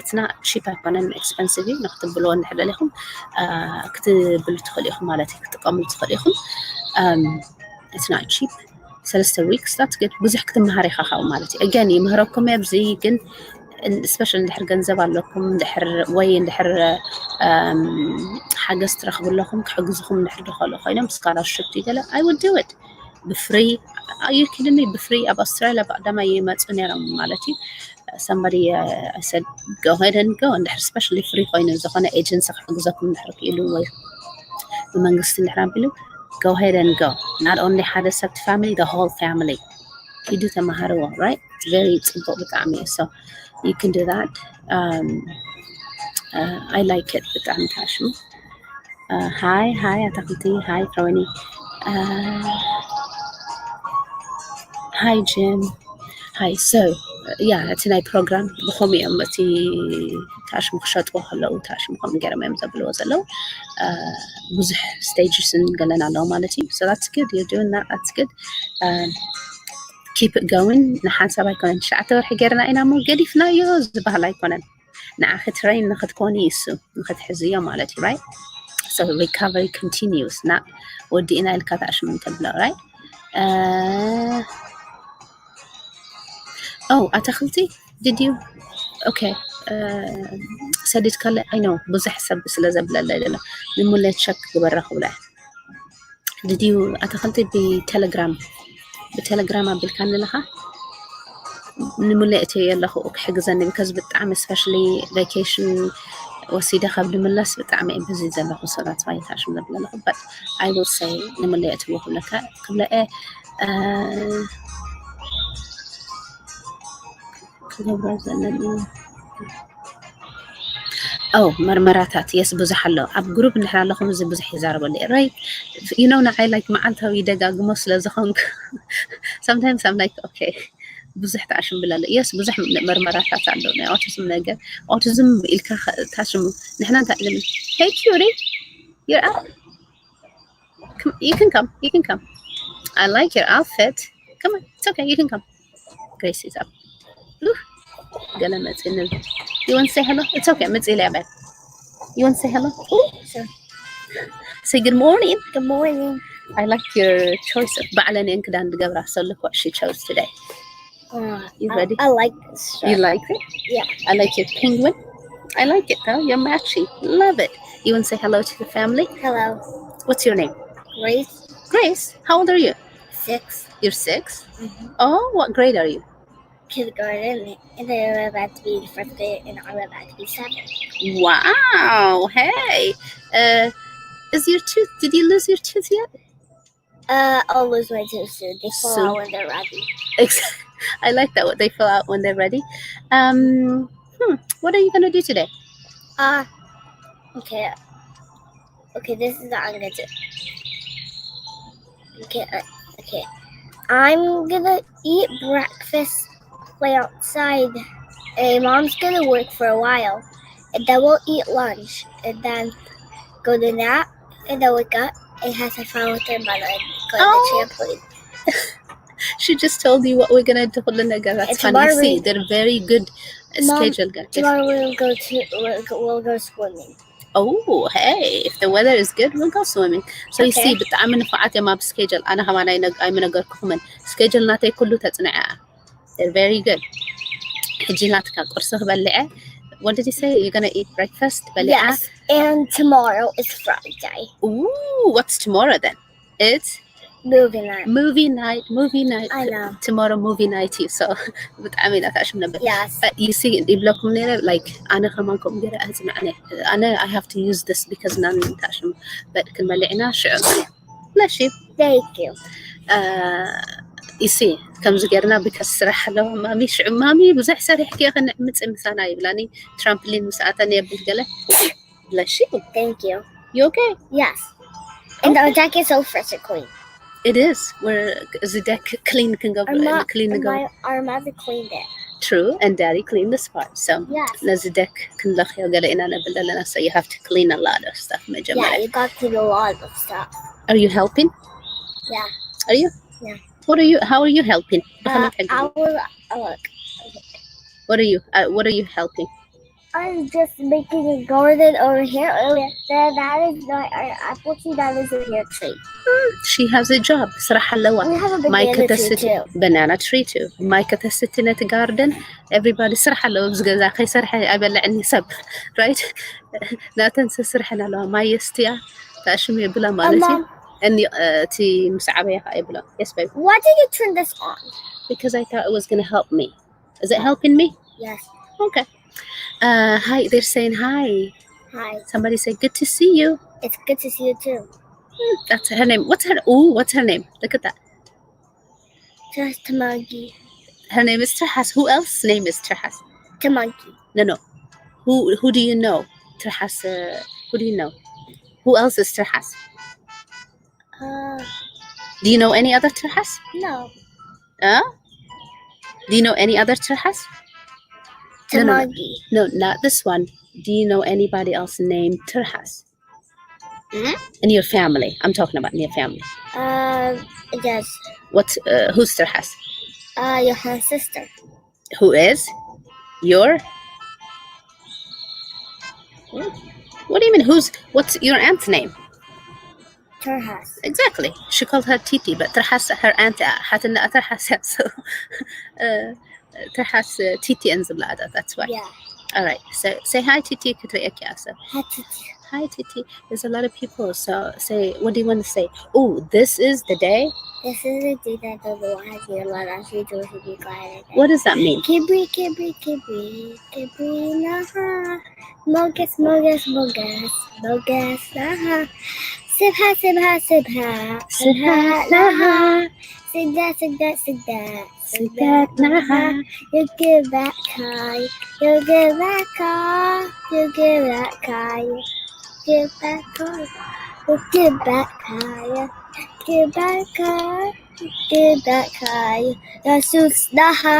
it's not cheap ኣይኮነን expensive እዩ ንክትብልዎ እንድሕር ደሊኹም ክትብሉ ትኽእሉ ኢኹም ማለት እዩ ክትጥቀምሉ ትኽእሉ ኢኹም it's not cheap ሰለስተ weeks that's good ብዙሕ ክትመሃር ኢኻ ካብኡ ማለት እዩ again ይምህረኩም ኣብዚ ግን especially እንድሕር ገንዘብ ኣለኩም እንድሕር ወይ እንድሕር ሓገዝ ትረኽቡ ኣለኹም ክሕግዝኹም እንድሕር ዝኽእሉ ኮይኖም scholarship ይገለ I would do it ብፍሪ you kidding me ብፍሪ ኣብ ኣውስትራሊያ ብቀዳማይ ይመፁ ነይሮም ማለት እዩ somebody I said go ahead and go እንድሕር especially free ኮይኑ ዝኾነ agency ክሕግዘኩም እንድሕር ክኢሉ ወይ ብመንግስቲ እንድሕር ኣቢሉ go ahead and go not only ሓደ ሰብ family the whole family ኪዱ ተማሃርዎ right very ፅቡቅ ብጣዕሚ እዩ so you can do that um, uh, I like it ብጣዕሚ ታሽሙ hi hi ኣታክልቲ hi ፍረወኒ hi Jim hi so yeah እቲ ናይ program ብኸምኡ እዮም እቲ ታሽሙ ክሸጥዎ ከለዉ ታሽሙ ከምኡ ገይሮም እዮም ዘብልዎ ዘለዉ ብዙሕ stages ን ገለን ኣለዉ ማለት እዩ so that's good you're doing that that's good keep it going ንሓንሳብ ኣይኮነን ትሽዓተ ወርሒ ገይርና ኢና እሞ ገዲፍናዮ ዝበሃል ኣይኮነን ንዓኺ train ንክትኮኒ ይሱ ንክትሕዝዮ ማለት እዩ right so recovery continues ና ወዲእና ኢልካ ተኣሽሙ እንተብሎ right oh ኣታክልቲ did you okay uh, ሰዲድካለ? I know ብዙሕ ሰብ ስለ ዘብለለ ዘሎ። ንሙሌት ሸክ ግበራ ክብላ። ድድዩ ኣትክልቲ ብቴሌግራም ብቴሌግራም ኣቢልካ ኣለኻ? ንሙሌ እትዮ ኣለኹ ክሕግዘኒ፣ because ብጣዕሚ፣ especially vacation ወሲደ ካብ ድምለስ ብጣዕሚ እየ busy ዘለኹ። So that's why ታሽም ዘብለለኹ። But I will say ንሙሌ እትዎ ክብለካ ክብለ እየ። ክገብሮ ዘለኒ ኦ መርመራታት የስ ብዙሕ ኣሎ ኣብ ግሩፕ እንድሕር ኣለኹም እዚ ብዙሕ ይዛረበሉ እየ። Right? You know ንዓይ like መዓልታዊ ደጋግሞ ስለ ዝኾንኩ sometimes I'm like okay ብዙሕ ተኣሽምብል ኣሎ። የስ ብዙሕ መርመራታት ኣሎ ናይ ኦቲዝም ነገር። ኦቲዝም ኢልካ ታሽሙ ንሕና እንታይ ኢለን? Hey cutie, you're up. You can come, you can come. I like your outfit. Come on, it's okay, you can come. Grace is up. ገለ መፅእ ንብል። You want to say hello? It's okay, መፅእ ኢለ በል። You want to say hello? Ooh, sorry. Say good morning. Good morning. I like your choice of ባዕለን እየን ክዳን ዝገብራ። So look what she chose today. Uh, You I, ready? I like this shirt. You like it? Yeah. I like your penguin. I like it though. You're matching. Love it. You want to say hello to the family? Hello. What's your name? Grace. Grace. How old are you? Six. You're six? Mhm. Oh, what grade are you? Kindergarten. And then I'm about to be in first grade, and I'm about to be seven. Wow. Hey. Uh, is your tooth, did you lose your tooth yet? Uh, I'll lose my tooth soon. They fall Soon. out when they're ready. Ex- I like that. What they fall out when they're ready. Um, hmm, what are you gonna do today? Uh, okay. Okay, this is what I'm gonna do. Okay, uh, okay. I'm gonna eat breakfast, play outside. And mom's gonna work for a while, and then we'll eat lunch, and then go to nap, and then wake up and have some fun with her mother and go on Oh. the trampoline. She just told you what we're gonna do. ኩሉ ነገር. That's It's funny. You see, Marvin. They're very good Mom, schedule. Guys. Tomorrow we'll go to we'll go, we'll go swimming. Oh, hey, if the weather is good, we'll go swimming. So you Okay. see, ብጣዕሚ ንፉዓት እዮም ኣብ schedule። ኣነ ከማን ኣይነግ- ኣይምነገርኩኹምን። Schedule ናተይ ኩሉ ተጽንዐ። They're very good. ሕጂ ናትካ ቁርሲ ክበልዐ. What did you say? You're gonna eat breakfast? በሊዓ? Yes, and tomorrow is Friday. Ooh, what's tomorrow then? It's Movie night. Movie night, movie night. I know. Tomorrow movie night እዩ. So ብጣዕሚ ኢና ታሽም ነበር። Yes. You see ይብለኩም ነረ like ኣነ ከማን ከምኡ ገይረ ኣጽናዕነ ኣነ I have to use this because ናን ታሽም but ክንበልዕና ሽዑ ለሺ Thank you. you see ከምዚ ገርና because ስራሕ ኣለዎ ማሚ ሽዑ ማሚ ብዙሕ ሰሪሕኪ ከነዕምፅ ምሳና ይብላኒ። Trampoline ምስ ኣተን የብል ገለ ለሺ Thank you. You okay? Yes. And our deck is so fresh and clean. It is. We're እዚ deck clean ክንገብር And my, clean and ንገብር my our mother cleaned it. True, and daddy cleaned this part. So Yes. ነዚ deck ክንለኽዮ ገለ ኢና ነብል ዘለና. So you have to clean a lot of stuff Yeah, መጀመርያ. You got to clean a lot of stuff. Are you helping? Yeah. Are you? Yeah. What are you? How are you helping? Uh, I will uh, look. What are you? Uh, what are you helping? I'm just making a garden over here. Earlier. That, that is not our apple tree. That is a pear tree. She has a job. ስራሕ ኣለዋ። We have a ማይ banana tree ከተስቲ too. Banana tree too. ማይ ከተስቲ ነቲ garden. Everybody ስራሕ ኣለዎ ኣብዚ ገዛ። ከይሰርሐ ኣይበልዕኒ ሰብ right? ናተን ስርሐን ኣለዋ። ማይ የስትያ ታሽም የብላ ማለት እዩ። Mom, እኒ እቲ ምስ ዓበያ ከዓ የብላ። Yes baby. Why did you turn this on? Because I thought it was gonna help me. Is it helping me? Yes. Okay. Uh, hi, they're saying hi. Hi. Somebody said, "Good to see you." It's good to see you too. That's her name. What's her? Ooh, what's her name? Look at that. Just Monkey. Her name is Terhas. Who else's name is Terhas? The monkey. No, no. Who who do you know? Terhas. Uh, who do you know? Who else is Terhas? Uh, Do you know any other Terhas? No. Huh? Do you know any other Terhas? No, no, no. Tamagi. No, not this one. Do you know anybody else named Terhas? Hmm? In your family. I'm talking about in your family. Um, yes. What? Uh, who's Terhas? Uh, your half sister. Who is your? What do you mean? Who's? What's your aunt's name? Terhas. Exactly. She called her Titi, but Terhas, her aunt, uh, ሓትና Terhas. So, uh, Terhas, uh, Titi and Zlada. That's why. Yeah. All right. So say hi, Titi. ክትርእየኪ እያ ሰብ. Hi, Titi. Hi, Titi. There's a lot of people. So say, what do you want to say? Oh, this is the day. This is the day that the Lord has made. Let us rejoice and be glad in it. What does that mean? Kibri, kibri, kibri, kibri, naha. Mogus, mogus, mogus, mogus, naha. Sibha, sibha, sibha, Sibha, naha. Sigda, sigda, sigda, Sigda, naha. Yugubakay, yugubakay, yugubakay, yugubakay, yugubakay, yugubakay, yugubakay. Yesus naha.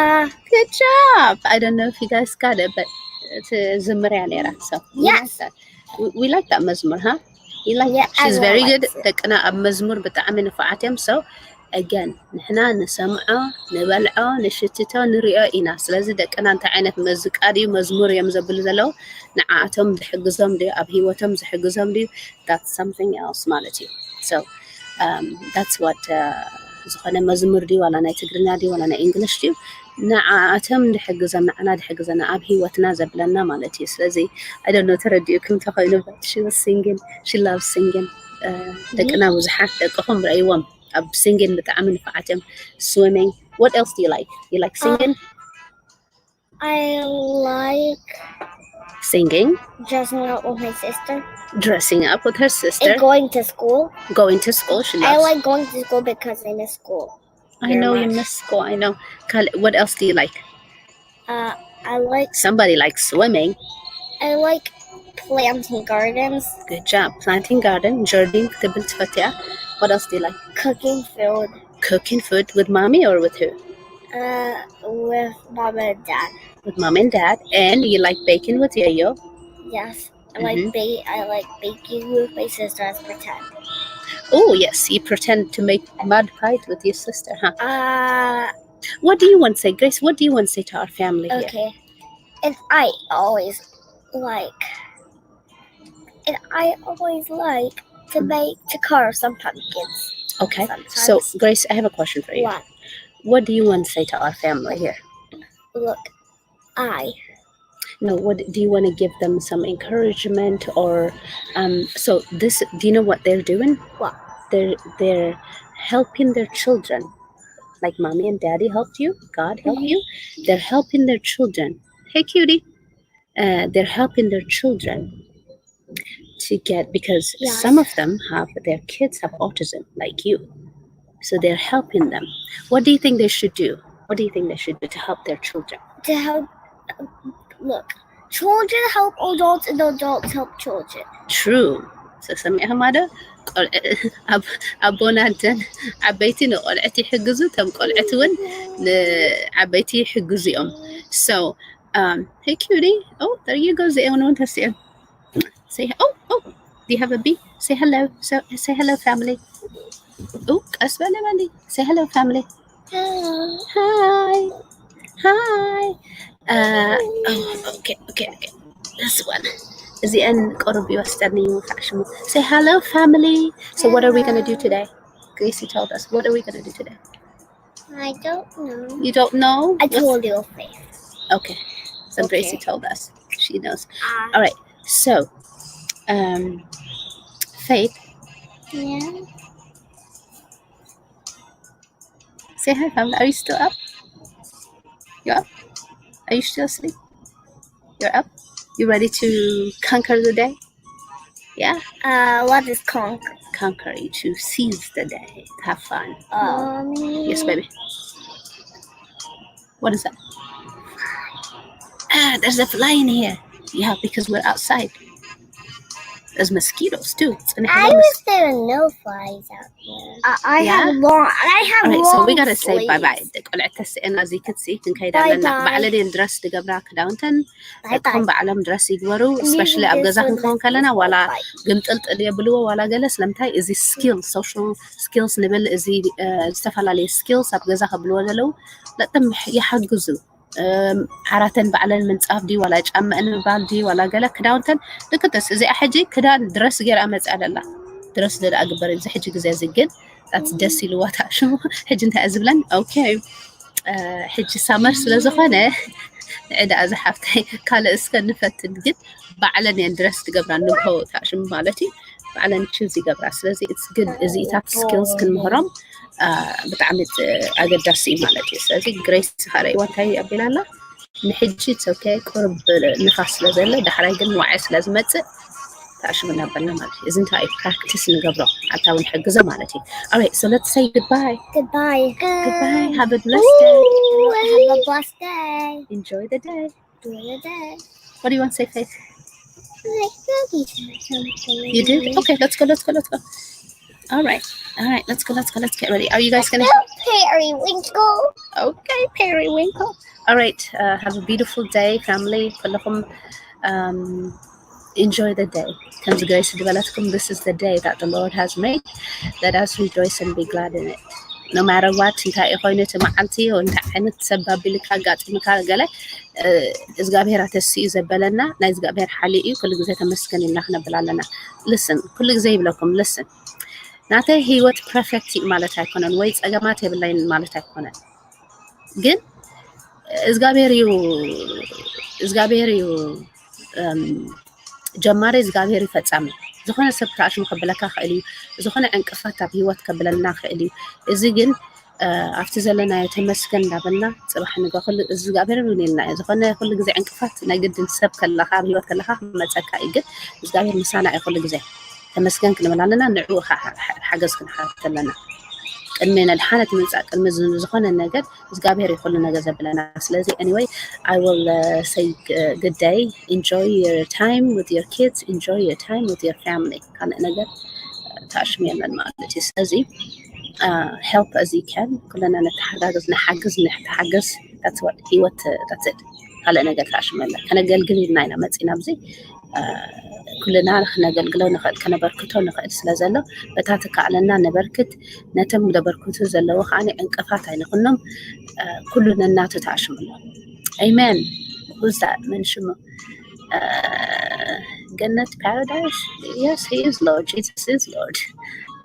Good job. I don't know if you guys got it, but ትዝምር እያ ነይራ። So we Yes. like that. We, we like that መዝሙር, huh? You like Yeah, She's very everyone good. likes it. ደቅና ኣብ መዝሙር ብጣዕሚ ንፉዓት እዮም። So again ንሕና ንሰምዖ፣ ንበልዖ፣ ንሽትቶ፣ ንሪኦ ኢና። ስለዚ ደቅና እንታይ ዓይነት ሙዚቃ ድዩ መዝሙር እዮም ዘብሉ ዘለዉ፣ ንዓኣቶም ዝሕግዞም ድዩ፣ ኣብ ህይወቶም ዝሕግዞም ድዩ፣ that's something else ማለት እዩ። So um, that's what uh, ዝኾነ መዝሙር ድዩ ዋላ ናይ ትግርኛ ድዩ ዋላ ናይ እንግሊሽ ድዩ ንዓኣቶም ድሕግዘና ንዓና ድሕግዘና ኣብ ህይወትና ዘብለና ማለት እዩ። ስለዚ I don't know ተረዲኡኩም ተኾይኑ, but she was singing, she loves singing. Uh, ደቅና ብዙሓት ደቅኹም ረእይዎም ኣብ singing ብጣዕሚ ንፉዓት እዮም። Swimming. What else do you like? You like singing? I like Singing, dressing up with my sister dressing up with her sister, and going to school. Going to school. She loves. I like going to school because I miss school. I very know you much. Miss school. I know. ካል- What else do you like? Uh, I like Somebody likes swimming. I like planting gardens, Good job. Planting garden. Jardin ክትብል ትፈትያ. What else do you like? Cooking food Cooking food with mommy or with who? uh, with mom and dad. With mom and dad. And you like baking with Yoyo? Yes, I like Mhm. ba- I like baking with my sister as pretend. Oh, yes. You pretend to make mud pie with your sister, huh? Uh, What do you want to say, Grace? What do you want to say to our family here? Okay. And I always like and I always like to make to carve some pumpkins. Okay. So, Sometimes. Grace, I have a question for you. What? What do you want to say to our family here? Look, I No, what do you want to give them some encouragement or um so this do you know what they're doing? What? They're they're helping their children. Like mommy and daddy helped you, God helped you. They're helping their children. Hey cutie. Uh, they're helping their children to get because Yes. some of them have their kids have autism like you. So they're helping them. What do you think they should do? What do you think they should do to help their children? To help look, children help adults and adults help children. True. ሰሰሚዕኹም ኣደ ኣቦናደን ዓበይቲ ንቆልዕት ይሕግዙ፣ ተም ቆልዕት እውን ንዓበይቲ ይሕግዙ እዮም። So um, hey cutie. Oh, there you go. እዚኦም እውን ተስኦም። Say oh oh. Do you have a bee? Say hello. So say hello family. Oh, ቀስ በለ በሊ። Say hello family. Hi. Hi. Uh, oh, okay, okay, okay. This one. እዚአን ቆርብ ይወስደኒ ይወፋዕ ሽሙ። Say hello family. So what are we gonna do today? Gracie told us. What are we gonna do today? I don't know. You don't know? I What's- told you, Faith. Okay. So Gracie Okay. Told us. She knows. Uh, All right. So, um, Faith, yeah. Say hi, family. Are you still up? You up? Are you still asleep? You're up? You ready to conquer the day? Yeah? Uh, what is conquer? Conquer, to seize the day. Have fun. Oh. Yes, baby. What is that? Ah, there's a fly in here. Yeah, because we're outside. There's mosquitoes too. It's gonna I have a wish there were no flies out here. I, I Yeah? have long. I have All right, long so we gotta say bye bye. sleeves. ቆልዕት ተስእና እዚ ክትሲ ክንከይድ Bye ኣለና። bye. ባዕለደን ድረስ ድገብራ ክዳውንተን Bye bye. ደቅኹም ባዕሎም ድረስ ይግበሩ። Maybe Especially ኣብ this ገዛ one ክንከውን has ከለና this ዋላ one, like, ግምጥልጥል የብልዎ ዋላ ገለ ስለምንታይ እዚ ስኪል social skills ንብል እዚ እ፣ ዝተፈላለዩ skills ኣብ ገዛ ከብልዎ ዘለዉ በጣም ይሓግዙ። እም፣ ዓራተን ባዕለን ምንጻፍ ድዩ ዋላ ጫማአን ምባል ድዩ ዋላ ገለ ክዳውንተን ልክተስ እዚኣ ሕጂ ክዳን ድረስ ገይራ መጽኣ ደላ ድረስ ደኣ ግበር እዚ ሕጂ ግዜ እዚ ግን that's ደስ ኢልዋ ታሽሙ ሕጂ እንታይ እየ ዝብለን okay ሕጂ ሳመር ስለ ዝኾነ ንዕዳ እዛ ሓፍተይ ካልእ እስከ ንፈትን ግን ባዕለን እየን ድረስ ትገብራ ንግሆ ታሽም ማለት እዩ። ባዕለን ቹዝ ይገብራ። ስለዚ it's good እዚታት skills ክንምህሮም ብጣዕሚ ኣገዳሲ እዩ ማለት እዩ። ስለዚ ግሬስ ሃረይዋ እንታይ ኣቢላ ኣላ? ንሕጂ it's okay ቁርብ ንፋስ ስለ ዘለ ዳሕራይ ግን ዋዒ ስለ ዝመፅእ ታሽም እናበልና ማለት እዩ። እዚ እንታይ ፕራክቲስ ንገብሮ ኣብታ እውን ሕግዞ ማለት እዩ። Alright, so let's say goodbye. Goodbye. Goodbye. Have a blessed day. Have a blessed day. Enjoy the day. Enjoy the day. What do you want to say, Faith? Like, Maggie said something. You did? Okay, let's go, let's go, let's go. All right. All right, let's go, let's go, let's get ready. Are you guys gonna Hello, Periwinkle. Okay, Periwinkle. All right, uh, have a beautiful day, family. ኩልኹም um, enjoy the day. ከምዚ ግሬስ ዝበለትኩም this is the day that the Lord has made. Let us rejoice and be glad in it. No matter what እንታይ እዩ ኮይኑ እቲ መዓልቲ እንታይ ዓይነት ሰብ ኣቢልካ ኣጋጢምካ ገለ እግዚኣብሔር ኣተስኡ ዘበለና ናይ እግዚኣብሔር ሓሊ እዩ። ኩሉ ግዜ ተመስገን ኢልና ክነብል ኣለና። Listen ኩሉ ግዜ ይብለኩም listen ናተይ ህይወት ፐርፌክት እዩ ማለት ኣይኮነን ወይ ፀገማት የብለይን ማለት ኣይኮነን። ግን እግዚኣብሔር እዩ እግዚኣብሔር እዩ ጀማሪ እግዚኣብሔር እዩ ፈፃሚ። ዝኾነ ሰብ ክተኣሽሙ ከብለካ ክእል እዩ። ዝኾነ ዕንቅፋት ኣብ ህይወት ከብለና ክእል እዩ። እዚ ግን ኣብቲ ዘለናዮ ተመስገን እንዳበልና ፅባሕ ንጋ ኩሉ እግዚኣብሔር እውን ኢልና እዩ። ዝኾነ ኩሉ ግዜ ዕንቅፋት ናይ ግድን ሰብ ከለካ ኣብ ህይወት ከለካ ክመፀካ እዩ። ግን እግዚኣብሔር ምሳና እዩ ኩሉ ግዜ። ተመስገን ክንብል ኣለና። ንዕኡ ሓገዝ ክንሓት ኣለና። ቅድሚ ነድሓነት ምምፃእ ቅድሚ ዝኾነ ነገር እግዚኣብሔር እዩ ኩሉ ነገር ዘብለና። ስለዚ anyway I will uh, say good day. Enjoy your time with your kids. Enjoy your time with your family. ካልእ ነገር ተኣሽሙ የለን ማለት እዩ። ስለዚ help as you can ኩለና ንተሓጋገዝ ንሓግዝ ንተሓገዝ። That's what ህይወት that's it። ካልእ ነገር ተኣሽሙ የለን። ከነገልግል ኢልና ኢና መፂና ኣብዚ ኩልና ክነገልግሎ ንኽእል ከነበርክቶ ንኽእል ስለ ዘሎ በታ ትከኣለና ነበርክት። ነቶም ዘበርክቱ ዘለዉ ከዓ ዕንቅፋት ኣይንኹኖም። ኩሉ ነናቱ ተኣሽምሎ። Amen. Who's that? መን ሽሙ? ገነት ፓራዳይስ? Yes, he is Lord. Jesus is Lord.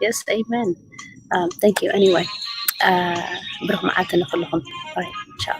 Yes, amen. Thank you. Anyway ብሩኽ መዓልቲ ንኩልኹም። Bye. Ciao.